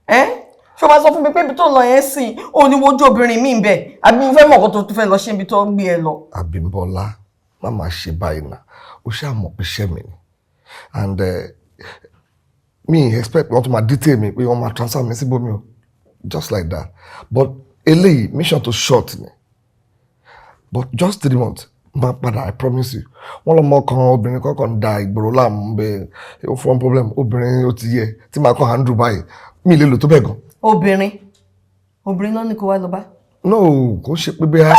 Ṣé o máa sọ fún mi pé ibi tó ń lọ yẹn sìn ó ní wojú obìnrin mi bẹ̀? Àbí mo fẹ́ mọ̀ nǹkan tó tún fẹ́ lọ ṣe ibi tó ń gbé ẹ lọ? Abímbọ́lá, má máa ṣe báyìí náà. Ó ṣáà mọ̀ pé iṣẹ́ mi ni, and mi expect wọ́n tún máa detail mi pé wọ́n máa transfer mi síbòmí o, just like that. But eléyìí, mission tó short ni, but just 3 months, máa padà, I promise you. Wọ́n lọ́mọ kan, obìnrin kọ́kọ́ ń da ìgboro láàmú bẹ́ẹ̀, ó fún problem obìnrin, ó ti yẹ tí màá kọ́ handle báyìí, mi lè lò tó bẹ́ẹ̀ gan. Obìnrin, obìnrin náà ní kó wá lọ bá? No, kò ṣe pé bẹ́ẹ̀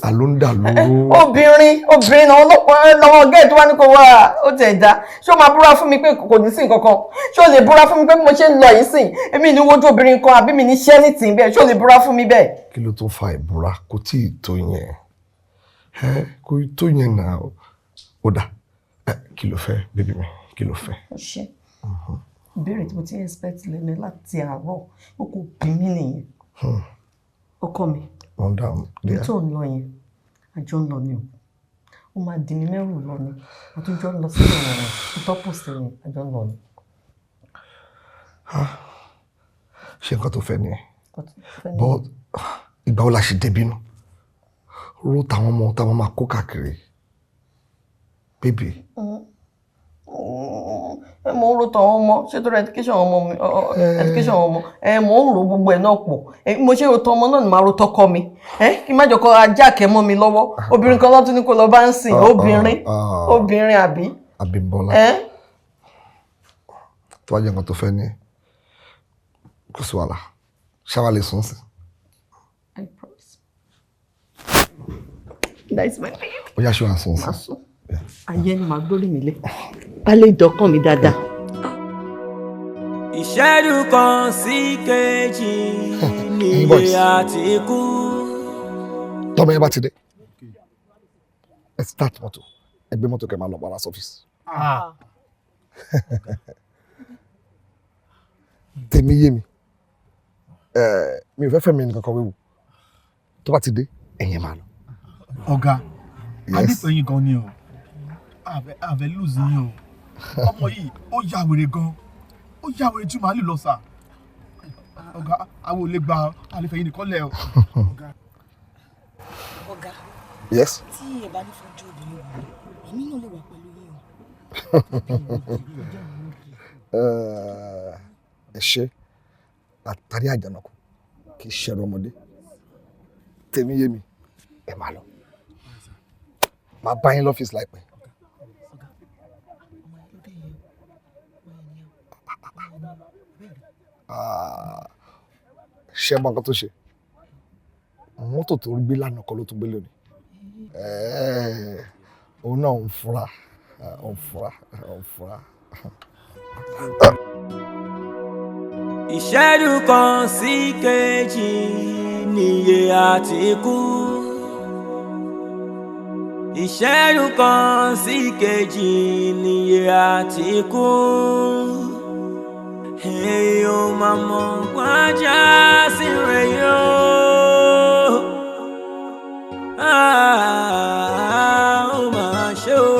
àló ń dà lóró. Obìnrin, obìnrin náà, ọlọ́pàá lọ́wọ́ gẹ́ẹ̀ tó wá ní kó wá, ó tẹ̀ dá. Ṣé o máa búra fún mi pé kò ní sí nǹkan kan? Ṣé o lè búra fún mi pé bí mo ṣe ń lọ yìí sìn, èmi ní wojú obìnrin kan àbí mi ní ṣẹ́ ní tì bẹ́ẹ̀? Ṣé o lè búra fún mi bẹ́ẹ̀? Kí ló tó fa ìbúra? Kò tí ì tó yẹn, ẹ kò tó yẹn náà. Ó dà, ẹ kí ló fẹ́, baby mi, kí ló fẹ́? Ó ṣe ìbéèrè tí mo ti ń expect lẹ́nu láti àárọ̀, ó kò bí mi nìyẹn. Ọkọ mi, Wọ́n dáhùn. ibi tó ń lọ yẹn, àjọ ń lọ ni o. Ó máa dì mí mẹ́rù lọ ni, àtúnjọ ń lọ sí ìrọ̀rùn ìtọ́pọ̀ sí ni, àjọ ń lọ ni. Ṣé nǹkan tó fẹ́ nìyẹn? But ìgbà wo la ṣe débi nù ro táwọn ọmọ táwọn máa kó káàkiri, baby? Ẹ mò ń ro tàwọn ọmọ, ṣé tó rẹ education ọmọ mi, education ọmọ ẹ, mò ń ro gbogbo ẹ náà pọ̀. Mo ṣe ro tọmọ náà ni màá ro tọkọ mi, ẹ kí má jọ kọ ajá kẹ mọ́ mi lọ́wọ́. Obìnrin kan lọ́tún ní kó lọ bá ń sìn, obìnrin, obìnrin àbí? Abímbọ́lá, tó bá jẹ́ nǹkan tó fẹ́ ní, kò sí wàhálà, ṣáwá lè sùn sí. I promise. That is my baby. Ó yá, ṣé wàá sùn sí? Màá sùn. Ayé ni màá gbórí mi lé. Bá lè dọ́kàn mi dáadáa. Ìṣẹ́jú kan sí kejì nílé àti ikú. Tọ́mọ yẹn bá ti dé, ẹ start mọ́tò, ẹ gbé mọ́tò kẹ́ máa lọ padà sọ́fíìsì. Tèmi yé mi, mi ò fẹ́ fẹ́ mi nìkan kan wéwu. Tó bá ti dé, ẹ̀yin máa lọ. Ọ̀gá, a nífẹ̀ẹ́ yín gan ni o, àfẹ́ lose yín o. Ọmọ yìí ó ya wèrè gan, ó ya wèrè ju màálù lọ sà. Ọ̀gá, àwọn ò lè gba àlefẹ́ yín nìkan lẹ̀ o. Ọ̀gá. Yes. Tí ẹ bá ní fojú obìnrin wò mí, èmi náà lè wà pẹ̀lú yín o. Ẹ ṣe. Àtàrí àjànàkú kì í ṣẹ̀rọ ọmọdé. Tèmi yé mi, ẹ máa lọ. Màá bá yín lọ́fíìsì láìpẹ́. Ṣé mọ nǹkan tó ṣe? Mọ́tò tó gbé lánàá kọ́ ló tún gbé lónìí. Òun náà ń fura, ń fura, ń fura. Ìṣẹ́jú kan sí kejì níye àti kú. Ìṣẹ́jú kan sí kejì níye àti kú. Èèyàn máa mọ̀ wájà sí rẹ̀ yóò. Ó máa ṣe o.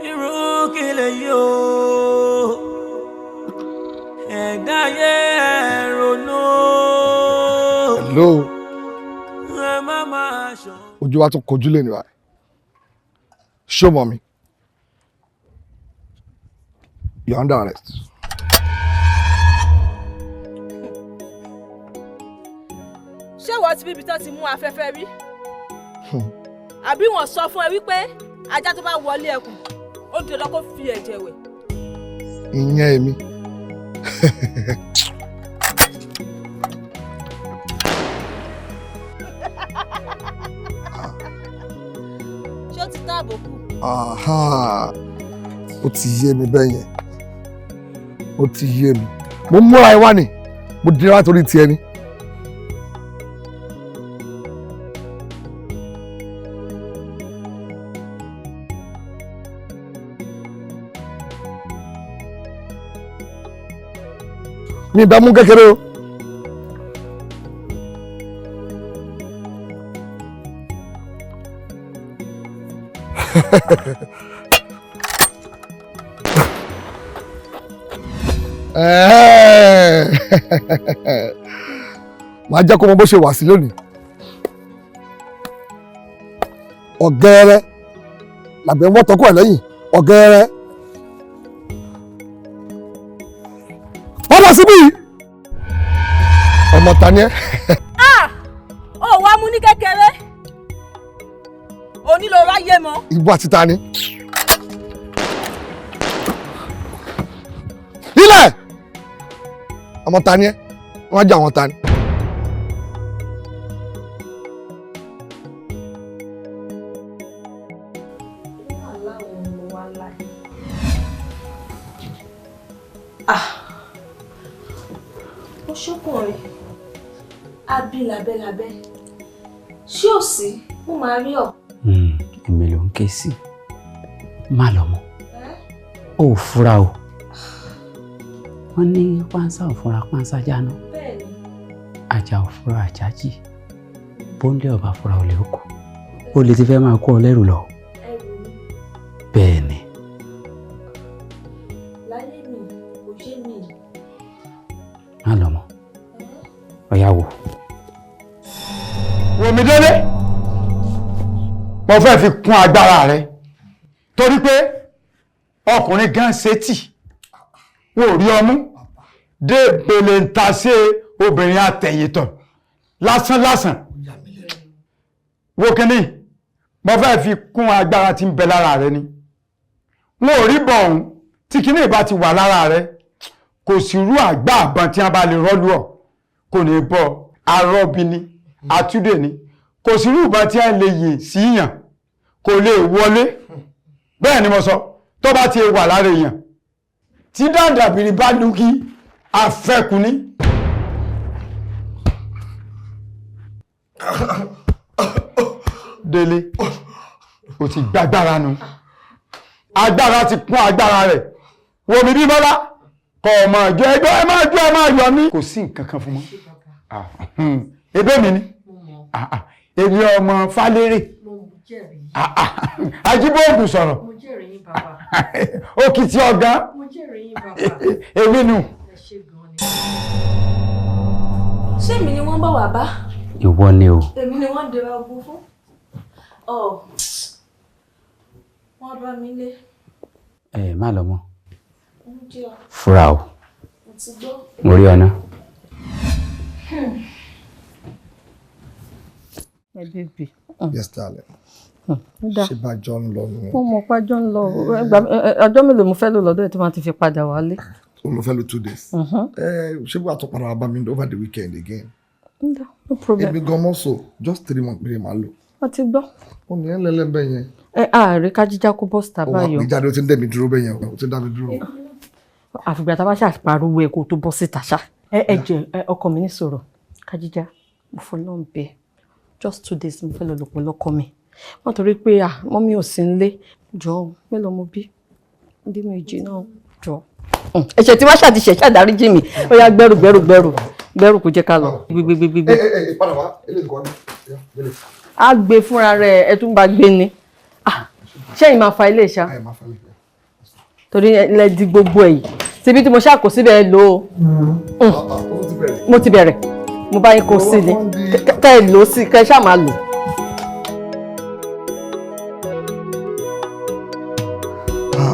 Irú kí lè yóò. Ẹ̀dá yẹ ronú. Hello. Ẹ má máa ṣọ. Ojú wa tún kojú lé ní wa. Ṣé o mọ̀ mi? You're under arrest. Ṣé wọ́n ti bíbi tán ti mú afẹ́fẹ́ rí? Àbí wọ́n sọ fún ẹ wípé ajá tó bá wọlé ẹkùn ó di dandan kó fi ẹ̀jẹ̀ wẹ̀? Ìyẹn èmi. Ṣé ó ti tán àbòkù? Ó ti yé mi bẹ́ẹ̀ yẹn. Ó ti yé mi. Mo múra ẹ wá ni. Mo dira torí tiẹ̀ ni. Mi bá mú kékeré o. Màá jẹ́ kó mọ bó ṣe wà sí lónìí. Ọ̀gẹ́rẹ́ làgbẹ̀ ń wọ́tọ́kọ̀ ẹ̀ lẹ́yìn ọ̀gẹ́rẹ́. Wọ́n lọ síbí. Ọmọ ta ni ẹ́? Ó wá mú ní kékeré. Òní ló ráyè mọ́. Ìwọ àti ta ni? Ilẹ̀! Ọmọ ta ni ẹ́? Wọ́n jẹ́ àwọn ta ni? Ó ṣókùnrin abí labẹ́labẹ́, ṣé ò sí? Mo máa rí ọ. Èmi ló ń ké sí. Má lọ mọ́, ó fura o. Wọ́n ní pánsá ò fura pánsá jáná, àjà ò fura àjà jì, bóńlé ọba fura olè ó kù, ó lè ti fẹ́ máa kó ọ lẹ́rù lọ. Bẹ́ẹ̀ ni. Láyé mi kò yé mi. Má lọ mọ́, ọ̀yá wò. Wòmídélé, mo fẹ́ fi kún agbára rẹ torí pé ọkùnrin gan ṣe tì wọn ò rí ọmú dé bèlè ń ta sí obìnrin àtẹ̀yìntàn lásán lásán. Wo kínní, mo fẹ́ fi kún agbára tí ń bẹ lára rẹ ni. Wọn ò rí bọ̀ ọ̀hún tí kínní ìbá ti wà lára rẹ, kò sí rú àgbá àbọ̀n tí wọ́n bá lè rọ́lú ọ̀ kò ní bọ́ arọ́bí ni àtúndè ni, kò sí rú ìbọn tí wọ́n lè yìn sí yàn kò lè wọlé. Bẹ́ẹ̀ ni mo sọ, tó bá ti wà lára èèyàn tí dàdàbìrì bá lu kí afẹ́kù ní. Délé, o ti gbàgbára nu, agbára ti kún agbára rẹ̀. Wo mi bí Bọ́lá kọ̀ ọmọ ìjọ ẹgbẹ́ ẹ máa jó ẹ máa yọ mí. Kò sí nǹkan kan fún mọ́. Ebe mi ni èmi ọmọ Falérè Ajíbóògùn sọ̀rọ̀ òkìtì ọ̀gá èmi nù. Ṣé èmi ni wọ́n bá wà bá? Ìwọ ni o. Èmi ni wọ́n dira ogun fún. Wọ́n bá mi lé. Ẹ má lọ mọ́. Fúra o. Mo rí ọ ná. My baby. Yes, darling. Ṣé bá jọ ń lọ ni? Mo mọ̀ pé àjọ ń lọ. Ọjọ́ mélòó mo fẹ́ lò lọ́dọ̀ ẹ̀ tí màá ti fi padà wálé? O lọ fẹ́ lò 2 days. Ṣé wàá tó padà wá bá mi over the weekend again? No problem. Èmi gan mọ́ so just 3 months péré màá lò. Wọ́n ti gbọ́. Ó ní ẹ lẹ́lẹ́bẹ̀ yẹn. Ẹ ààrẹ kájíjá kó bọ́ síta Ó wà báyọ̀. pé jáde, ó ti ń dẹ̀ mí dúró bẹ́ẹ̀ yẹn, ó ti ń dá mi dúró. Àfìgbà tá a bá ṣàpariwo ẹ kó tó bọ́ síta ṣá. Ẹ jẹ ọkọ mi ní sọ̀rọ̀ kájíjá, mo fọlọ́n bẹ, just 2 days mo fẹ́ lọ lò pẹ̀lú ọkọ mi. Wọ́n torí pé à mọ́mí ò sí nílé, jọ mélòó mo bí ndí méjì náà, jọ. Ẹ̀ṣẹ̀ tí wọ́n ṣàtìṣẹ̀ ṣàdáríjì mi. Ó yá, gbẹ́rù gbẹ́rù gbẹ́rù gbẹ́rù, kò jẹ́ ká lọ gbégbégbégbé. Ẹ ẹ ẹ, padà wá, eléyìí kọ́ ni. Á gbé fúnra rẹ̀, ẹ tún bá gbé ni. Ṣẹ́yìn máa fa ilé ìṣá torí ẹ di gbogbo ẹ̀ yìí síbi tí mo ṣàkó síbẹ̀ ẹ lò ó. Mo ti bẹ̀rẹ̀, mo bá yín kó sí ni kẹ́ ẹ lò ó sí, kẹ́ ẹ ṣáà máa lò.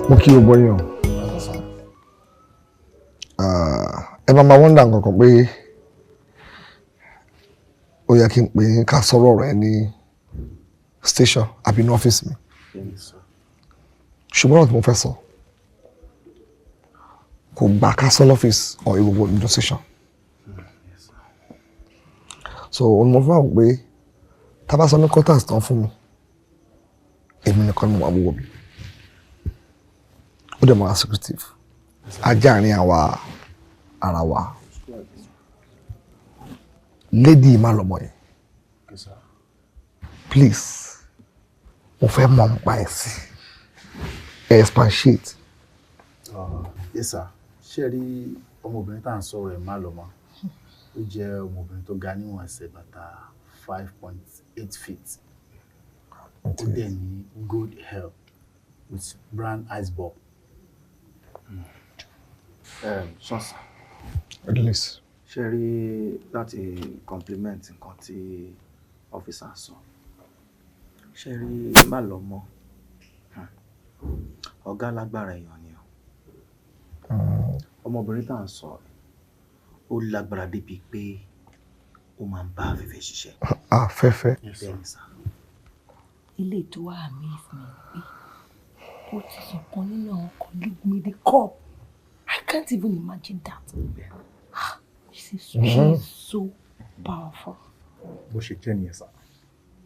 Mo kí o gbọ́yàn. Ẹ máa wonder nǹkan pé ó yẹ kí n pè é ká sọ̀rọ̀ rẹ̀ ní station àbí ní ọ́fíìsì mi, ṣùgbọ́n ọ̀rọ̀ tí mo fẹ́ sọ kò gbà ká sọ lọ́fíìsì or ìgbogbo nínú station. So òun mo fẹ́ wò pé tá a bá sọ ní quarters tán fún mi, èmi nìkan ni mo wà wúwo mi, ó dẹ̀ máa secretive ajá àárín àwa ara wa. Lady má lọ́mọ yẹn, please, mo fẹ́ mọ̀ nípa ẹ̀ sí ẹ̀, expatiate. Yes sir, ṣé rí ọmọbìnrin tá à ń sọ̀rọ̀ ẹ̀ má lọ́mọ, ó jẹ́ ọmọbìnrin tó ga níwọ̀n ẹsẹ̀ bàtà 5.8 feet. Ó dẹ̀ ní good hair with brown eyes bulb. Sọ́sà. Release. Ṣe rí, láti compliment nǹkan tí officer sọ, ṣe rí má lọ mọ́, ọ̀gá lágbára èèyàn ni o. Ọmọbìnrin tá à ń sọ, ó lágbára débi pé ó máa ń bá afẹ́fẹ́ ṣiṣẹ́. Afẹ́fẹ́. Bẹ́ẹ̀ni sá. Ilé tó wà amaze mi ni pé ó ti sọ kan nínú àwọn colleague mi the cop. I can't even imagine that. Ah, she's so powerful. Bó ṣe jẹ́ nìyẹn sá.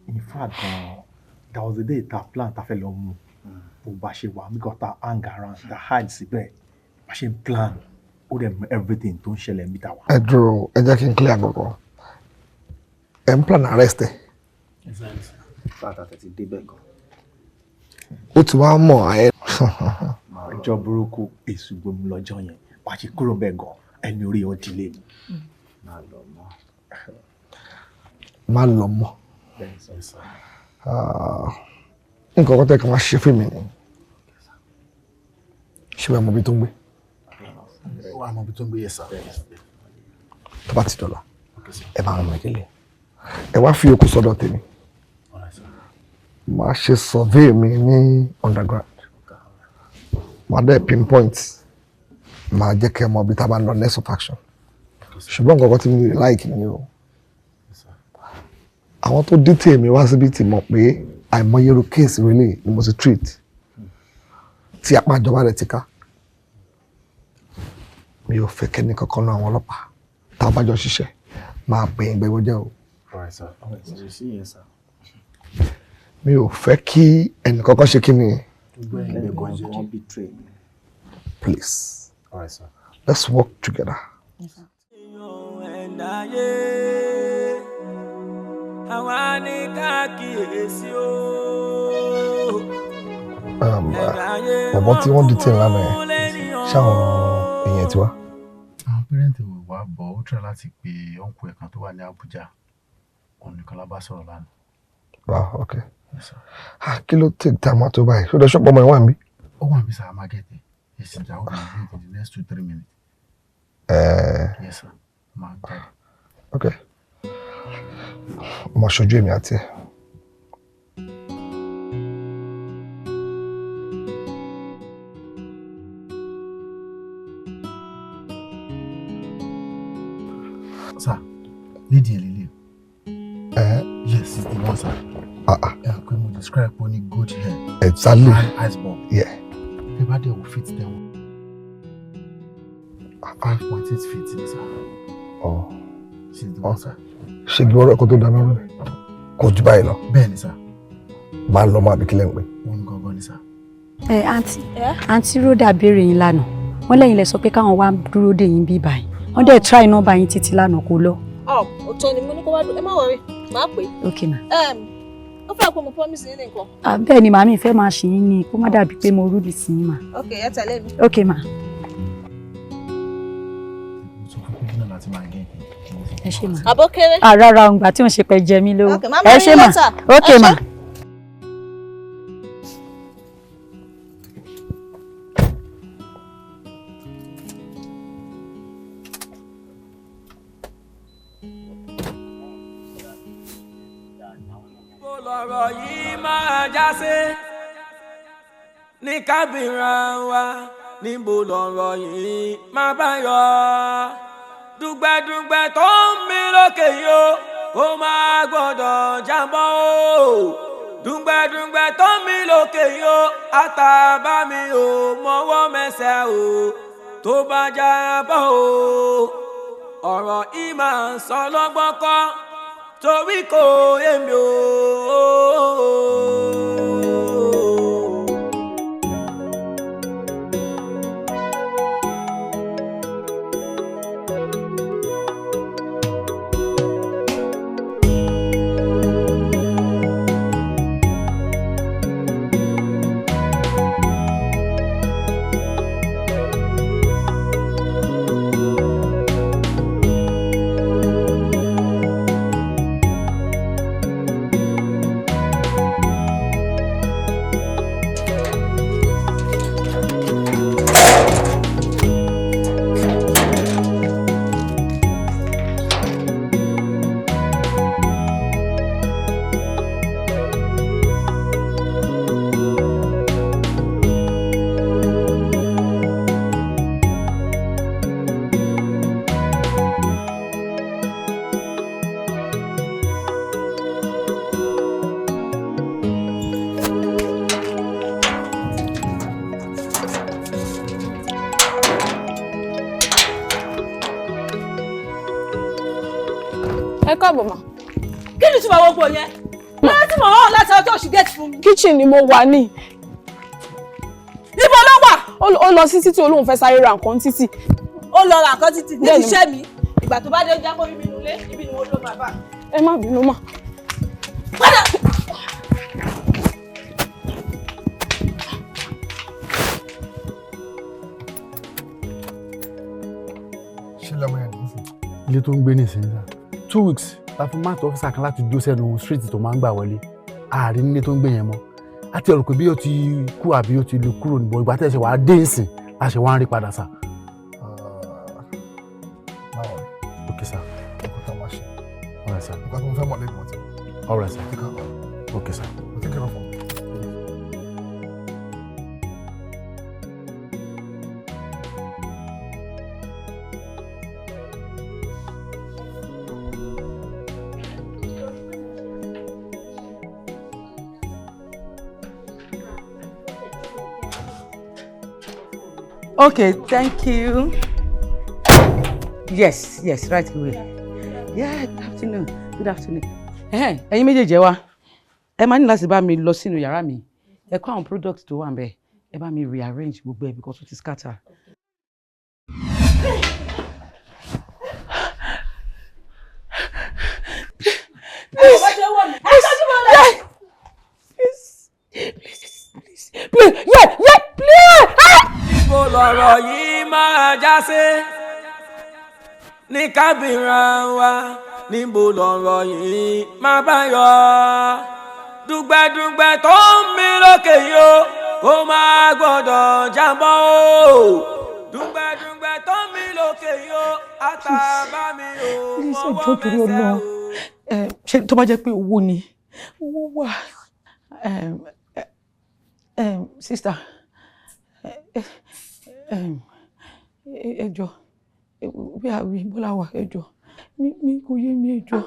In fact gan, there was a day ta plan ta fẹ́ lọ mú bó bá ṣe wà mí kan, ta hang around, ta hide síbẹ̀, bá ṣe ń plan, ó dẹ̀ mọ everything tó ń ṣẹlẹ̀ níbi ta wà. Ẹ dúró, ẹ jẹ́ kí n clear àkọ́kọ́. Ẹ ń plan arrest ẹ? Fact, àtẹ̀tí débẹ̀ gan. Ó ti wá mọ̀ ẹ. Ọjọ́ burúkú èṣù gbomi lọ́jọ́ yẹn, bá ṣe kúrò bẹ́ẹ̀ gan, ẹni orí ọ̀ dilé ni. Má lọ mọ́. Má lọ mọ́. Nǹkan kan tẹ́ kí wọ́n ṣe fún mi ni, ṣé bẹ́ẹ̀ mọ ibi tó ń gbé? Wà á mọ ibi tó ń gbé, yes sir. Tó bá ti dọ̀la, ẹ máa rán mi délé, ẹ wá fi okùn sọ́dọ̀ tèmi, màá ṣe survey mi ní underground, màá dẹ̀ pinpoint, màá jẹ́ kẹ́ ẹ mọ ibi tá a bá ń lọ next of action. Ṣùgbọ́n nǹkan kan tí mi like ni o, àwọn tó detail mi wá síbi ti mọ̀ pé àìmọye irú case really ni mo ti treat tí apá ìjọba rẹ̀ ti ká. Mi ò fẹ́ kẹ́ni kankan náà àwọn ọlọ́pàá tá a bá jọ ṣiṣẹ́ máa pè é gbẹgbẹ́ jẹ́ o. All right, sir. All right, yes, sir. Mi ò fẹ́ kí ẹnì kankan ṣe kí ni. Ẹnìkan betray mi. Please. All right, sir. Let's work together. Ẹ̀dáyé àwa ní ká kíyèsí o. Bọ̀bọ̀ tí wọ́n detain lánàá yẹn, ṣáwọn èèyàn ti wá? Àwọn parent ò wá bọ̀. Ó try láti pe uncle ẹ̀ kan tó wà ní Abuja, òun nìkan la bá sọ̀rọ̀ lánàá. Wow, okay. Ah, kí ló take time tó báyìí? Ṣó dẹ ṣọ́pọ̀ ọmọ ẹ̀ wà níbí? Ó wà níbí sir, máa get ẹ̀. Èsì ìjà ó bẹ̀rẹ̀ in the next 2-3 minutes. Yes sir, máa jáde. Okay. Mo ṣojú èmi àti ẹ̀. Sir, lady Elele. Yes, it's the one, sir. Ẹ pé mo describe pé ó ní good hair. Exactly. And eyes bulb. Yeah. Tẹ́ bá dẹ̀ wò fit tẹ̀ wọ́n. 5.8 feet ni, sir. Oh. She's the one, sir. Ṣé kí ọ̀rọ̀ ẹ̀kọ́ tó dáná rẹ̀? Kò jù báyìí lọ. Bẹ́ẹ̀ ni, sir. Máa lọ máa bí kílẹ̀ ń pè. Òun gangan ni, sir. Ẹ àǹtí, àǹtí Rhoda béèrè yín lánàá. Wọ́n lẹ́yìn lẹ sọ pé káwọn wá dúró dè yín bí báyìí. Wọ́n dẹ̀ try nọ́mbà yín títí lánàá, kò lọ. Ọ òótọ́ ni, mo ní kó wá dúró. Ẹ má worry, màá pè é. Ok ma. Ó fẹ́ pé mo promise yín ní nǹkan. Ah, bẹ́ẹ̀ ni màmí fẹ́ máa ṣì yín ni, kó má dàbí pé mo rúbi sí yín mà. Ok, ẹ tẹ̀lé mi. Ok ma. Mo sọ fún pé dinner láti máa gé. Ẹ ṣé ma. Àbó kéré. Ah, rárá, òǹgbà tí ò ń ṣe pẹ́ jẹ mí lówó. Ok, màá Ẹ máa ṣé rí ma. later. Ok Ẹ ma. ṣé. Bó lọ̀rọ̀ yìí máa já sí ní kábìrà wa, níbo lọ̀rọ̀ yìí máa bá yọ? Dùgbẹ̀dùgbẹ̀ tó ń mí lókè yìí o, kó máa gbọ́dọ̀ jábọ́ o. Dùgbẹ̀dùgbẹ̀ tó ń mí lókè yìí o, àtàbà mi ò mọwọ́ mẹsẹ̀ o, tó bá jábọ́ o, ọ̀rọ̀ yìí máa ń sọ lọ́gbọ́n kọ́, torí kò yé mi o. Ẹ káàbọ̀ mà. Kí ni túmọ̀ gbogbo yẹn? Lọ́wọ́ tí mò ń hàn láti ọjọ́ oṣù gate fún mi. Kitchen ni mo wà ní. Níbo ló wà? Ó lọ sí títì, olóhùn fẹ́ sáré ra nǹkan títì. Ó lọ ra nǹkan títì níbi Bẹ́ẹ̀ni. iṣẹ́ mi. Ìgbà tó bá dé, ó já kó rí mi nulẹ̀, ibi ni mo lọ bàbá. Ẹ má bínú mà. Padà! Ṣé lọ́mọ yẹn nìyí sí? Ilé tó ń gbé nísìnyí sá, 2 weeks la fi máàtì officer kan láti dó sẹ́nu street tó máa ń gbà wọlé. Ààrin nílé tó ń gbé yẹn mọ́, àti ọ̀rọ̀ pé bí ó ti kú àbí ó ti lè kúrò níbo. Ìgbà tẹ̀sẹ̀ wàá dé ìsìn la ṣe wá ń rí padà sá. Báwo ni? Ok sá. Nǹkan tá a máa ṣe. All right sir. Nǹkan tó ń fẹ́ mọ̀ lẹ́nu ọtí. All right sir. Take care. Ok sir. Take care of me. Okay, thank you. Yes, right away. Yeah, good afternoon. Good afternoon. Ẹ̀hẹ́n, ẹ̀yin méjèèjì, ẹ wá. Ẹ máa ní láti bá mi lọ sínú yàrá mi. Ẹ kó àwọn products tó wà ńbẹ̀. Ẹ bá mi rearrange gbogbo ẹ̀ because ó ti scatter. Please. Please, please, please, yeah, please. Ah! Níbo lọ̀rọ̀ yìí máa já sí ní kábìrà wa, níbo lọ̀rọ̀ yìí máa bá yọ? Dùgbẹ̀dùgbẹ̀ tó ń mí lókè yìí o, kó máa gbọ́dọ̀ jábọ́ o. Dùgbẹ̀dùgbẹ̀ tó ń mí lókè yìí o, àtàbà mi ò Please, mọwọ́ ẹ jọ̀ọ́ torí mẹsẹ̀ Ọlọ́run. o. Ẹ ṣé tó bá jẹ́ pé owó ni, owó wà. Sister, ẹ jọ̀ọ́, bí a wí, Bọ́lá wà, ẹ jọ̀ọ́. Mi kò yé mi, ẹ jọ̀ọ́.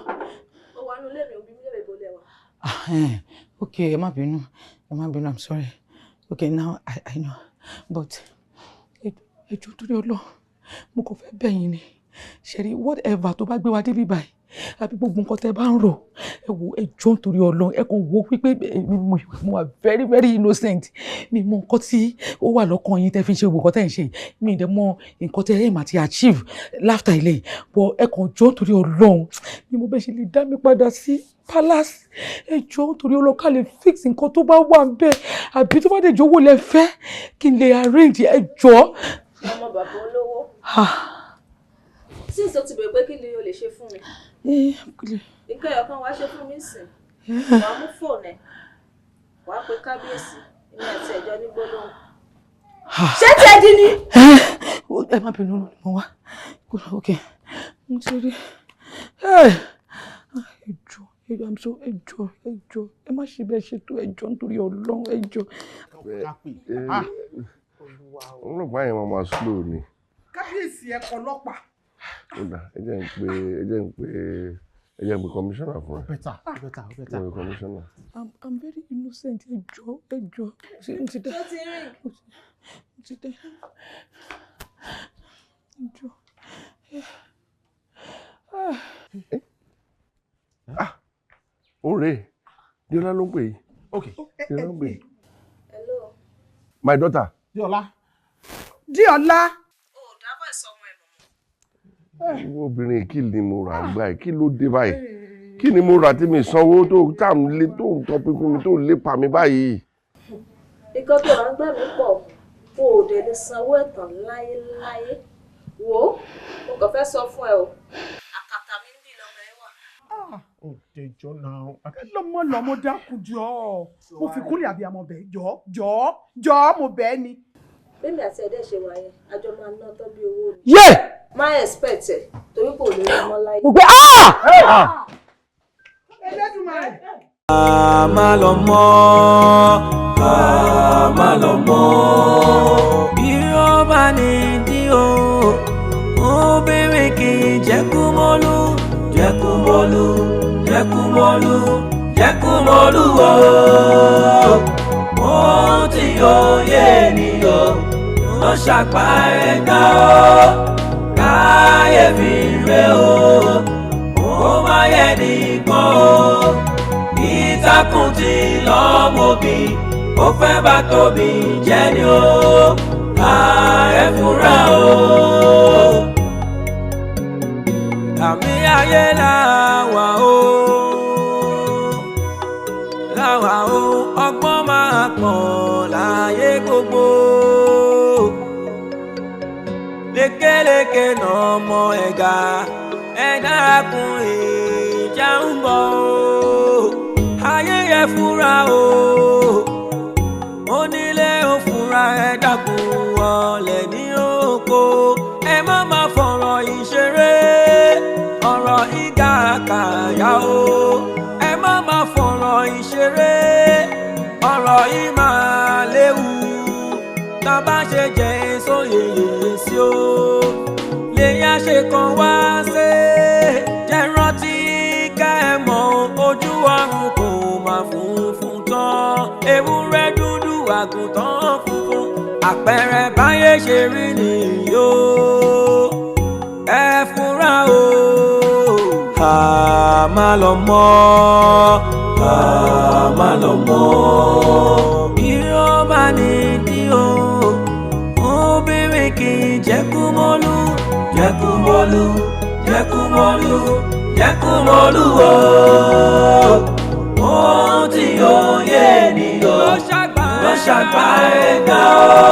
Ó wà nínú ilé mi, òbí mi lè bò lẹ́wà. Ah, okay, ẹ má bínú, ẹ má bínú, I'm sorry. Okay, now I know, but ẹ jọ̀ọ́, torí Ọlọ́run, mo kàn fẹ́ bẹ̀ yín ni. Ṣé rí, whatever tó bá gbé wa débi báyìí, àbí gbogbo nǹkan tẹ́ bá ń rò, ẹ wò, ẹ jọ̀ọ́, nítorí Ọlọ́run, ẹ kàn wò wípé mo wà very very innocent. Mi mọ nǹkan tí ó wà lọ́kàn yín tẹ́ fi ń ṣe gbogbo nǹkan tẹ́ ń ṣe. Mi ì dẹ̀ mọ nǹkan tẹ́ aim àti achieve láfta ilé yìí, but ẹ kàn jọ̀ọ́, nítorí Ọlọ́run, mi mo bẹ́ ṣe lè dá mi padà sí palace. Ẹ jọ̀ọ́, nítorí Ọlọ́run, ká lè fix nǹkan tó bá wà ń bẹ̀, àbí tó bá dé jọ̀wọ́ lẹ fẹ́ kí n lè arrange, ẹ jọ̀ọ́. Ọmọ bàbá olówó. Since o ti bèrè pé kí ni o lè ṣe fún mi, nǹkan ẹyọ kan wàá ṣe fún mi sìn. Wàá mú fóònù ẹ, wàá pe kábíyèsí, èmi àti ẹjọ ní gbólóhùn. Ṣé tí ẹ dín ní? Ẹ má bínú, mo wá. Ok, mo ti rí. Ẹ jọ̀ọ́, I'm so, ẹ jọ̀ọ́, ẹ jọ̀ọ́, ẹ má ṣe bẹ́ẹ̀ ṣe tó. Ẹ jọ̀ọ́, nítorí Ọlọ́run, ẹ jọ̀ọ́. Ọlọ́pàá yẹn máa ma slow ni. Kábíyèsí, ẹ kọ ọlọ́pàá. Ó dà, ẹ jẹ́ n pé commissioner fún ẹ. Better, better, better. Ẹ pé commissioner. I'm very innocent. Ẹ jọ̀ọ́, ẹ jọ̀ọ́. Mo ti dẹ́. Ṣé ti ring? Mo ti dẹ́. Ẹ jọ̀ọ́. Ah, ọ̀rẹ́ Diola ló ń pè yìí. Ok. Diola ló ń pè yìí. Hello. My daughter. Diola. Diola. O ò dá voice ọmọ ẹ̀ mọ̀. Irú obìnrin kí ni mo rà gbà ẹ̀? Kí ló dé báyìí? Kí ni mo rà tí mi sanwó tó tá ń lé, tó ń tọpinpin mi, tó ń lépa mi báyìí? Nǹkan tó rà ń gbà mí pọ̀, o ò dẹ̀ lè sanwó ẹ̀tàn láyéláyé. Wò ó, mo kàn fẹ́ sọ fún ẹ o. Àkàtà mi ń bì lọ́mọ ẹ wà. Òdejọ́ náà. Lọ́mọ lọ́mọ, dákun, jọ, mo fi kúnlẹ̀ àbí àmọ́ bẹ́ẹ̀, jọ jọ jọ, mo bẹ́ẹ̀ ni. Bẹ́ẹ̀ni, àti ẹ̀dẹ̀ ṣe wà yẹn, àjọ máa ná tán bí owó ni. Yé! Má expect ẹ̀ torí kò lè rí mọ́ láyé. Mo gbé ah! Ẹlẹ́dùmarè. Má lọ mọ́, má lọ mọ́. Bí ó bá ní dí o, obìnrin kì í jẹ́ kú mọ́lú, jẹ́ kú mọ́lú, jẹ́ kú mọ́lú, jẹ́ kú mọ́lú o. Ohun tí yóò yé ènìyàn ló ṣàpá ẹ̀dá o. Káyéfì rẹ̀ o, ó má yẹ nìkan o. Ìtàkùn tí lọ́mọbí ó fẹ́ bá tóbi jẹ́ ni o. Ààrẹ fúnra o. Àmì ayé làwà o, làwà o, ọgbọ́n máa pọ̀ láyé gbogbo. Lékeleke náà mọ ẹ̀gà, ẹ dákun, ìjà ń bọ̀ o. Ayé yẹ fúnra o, onílé ò fúnra, ẹ dákun, ọ̀lẹ̀ ní oko. Ẹ má má fọ̀rọ̀ ìṣeré, ọ̀rọ̀ ìgà kàyà o. Ẹ má má fọ̀rọ̀ ìṣeré, ọ̀rọ̀ yìí máa léwu. Tá a bá ṣe jẹ èso yèyè sí o, lèyàn ṣe kan wá ṣe jẹ́ rántí ká ẹ mọ̀, ojú ọ̀run kò máa funfun tán, ewúrẹ́ dúdú, àgùntàn funfun, àpẹẹrẹ báyé ṣe rí nìyí o. Ẹ fura o. Má lọ mọ́, má lọ mọ́. Irọ́ bá ní dí o, obìnrin kì í jẹ́ kú mọ́lú, jẹ́ kú mọ́lú, jẹ́ kú mọ́lú, jẹ́ kú mọ́lú o. Ohun tí yóò yé ènìyàn ló ṣàgbà ẹ̀dá o.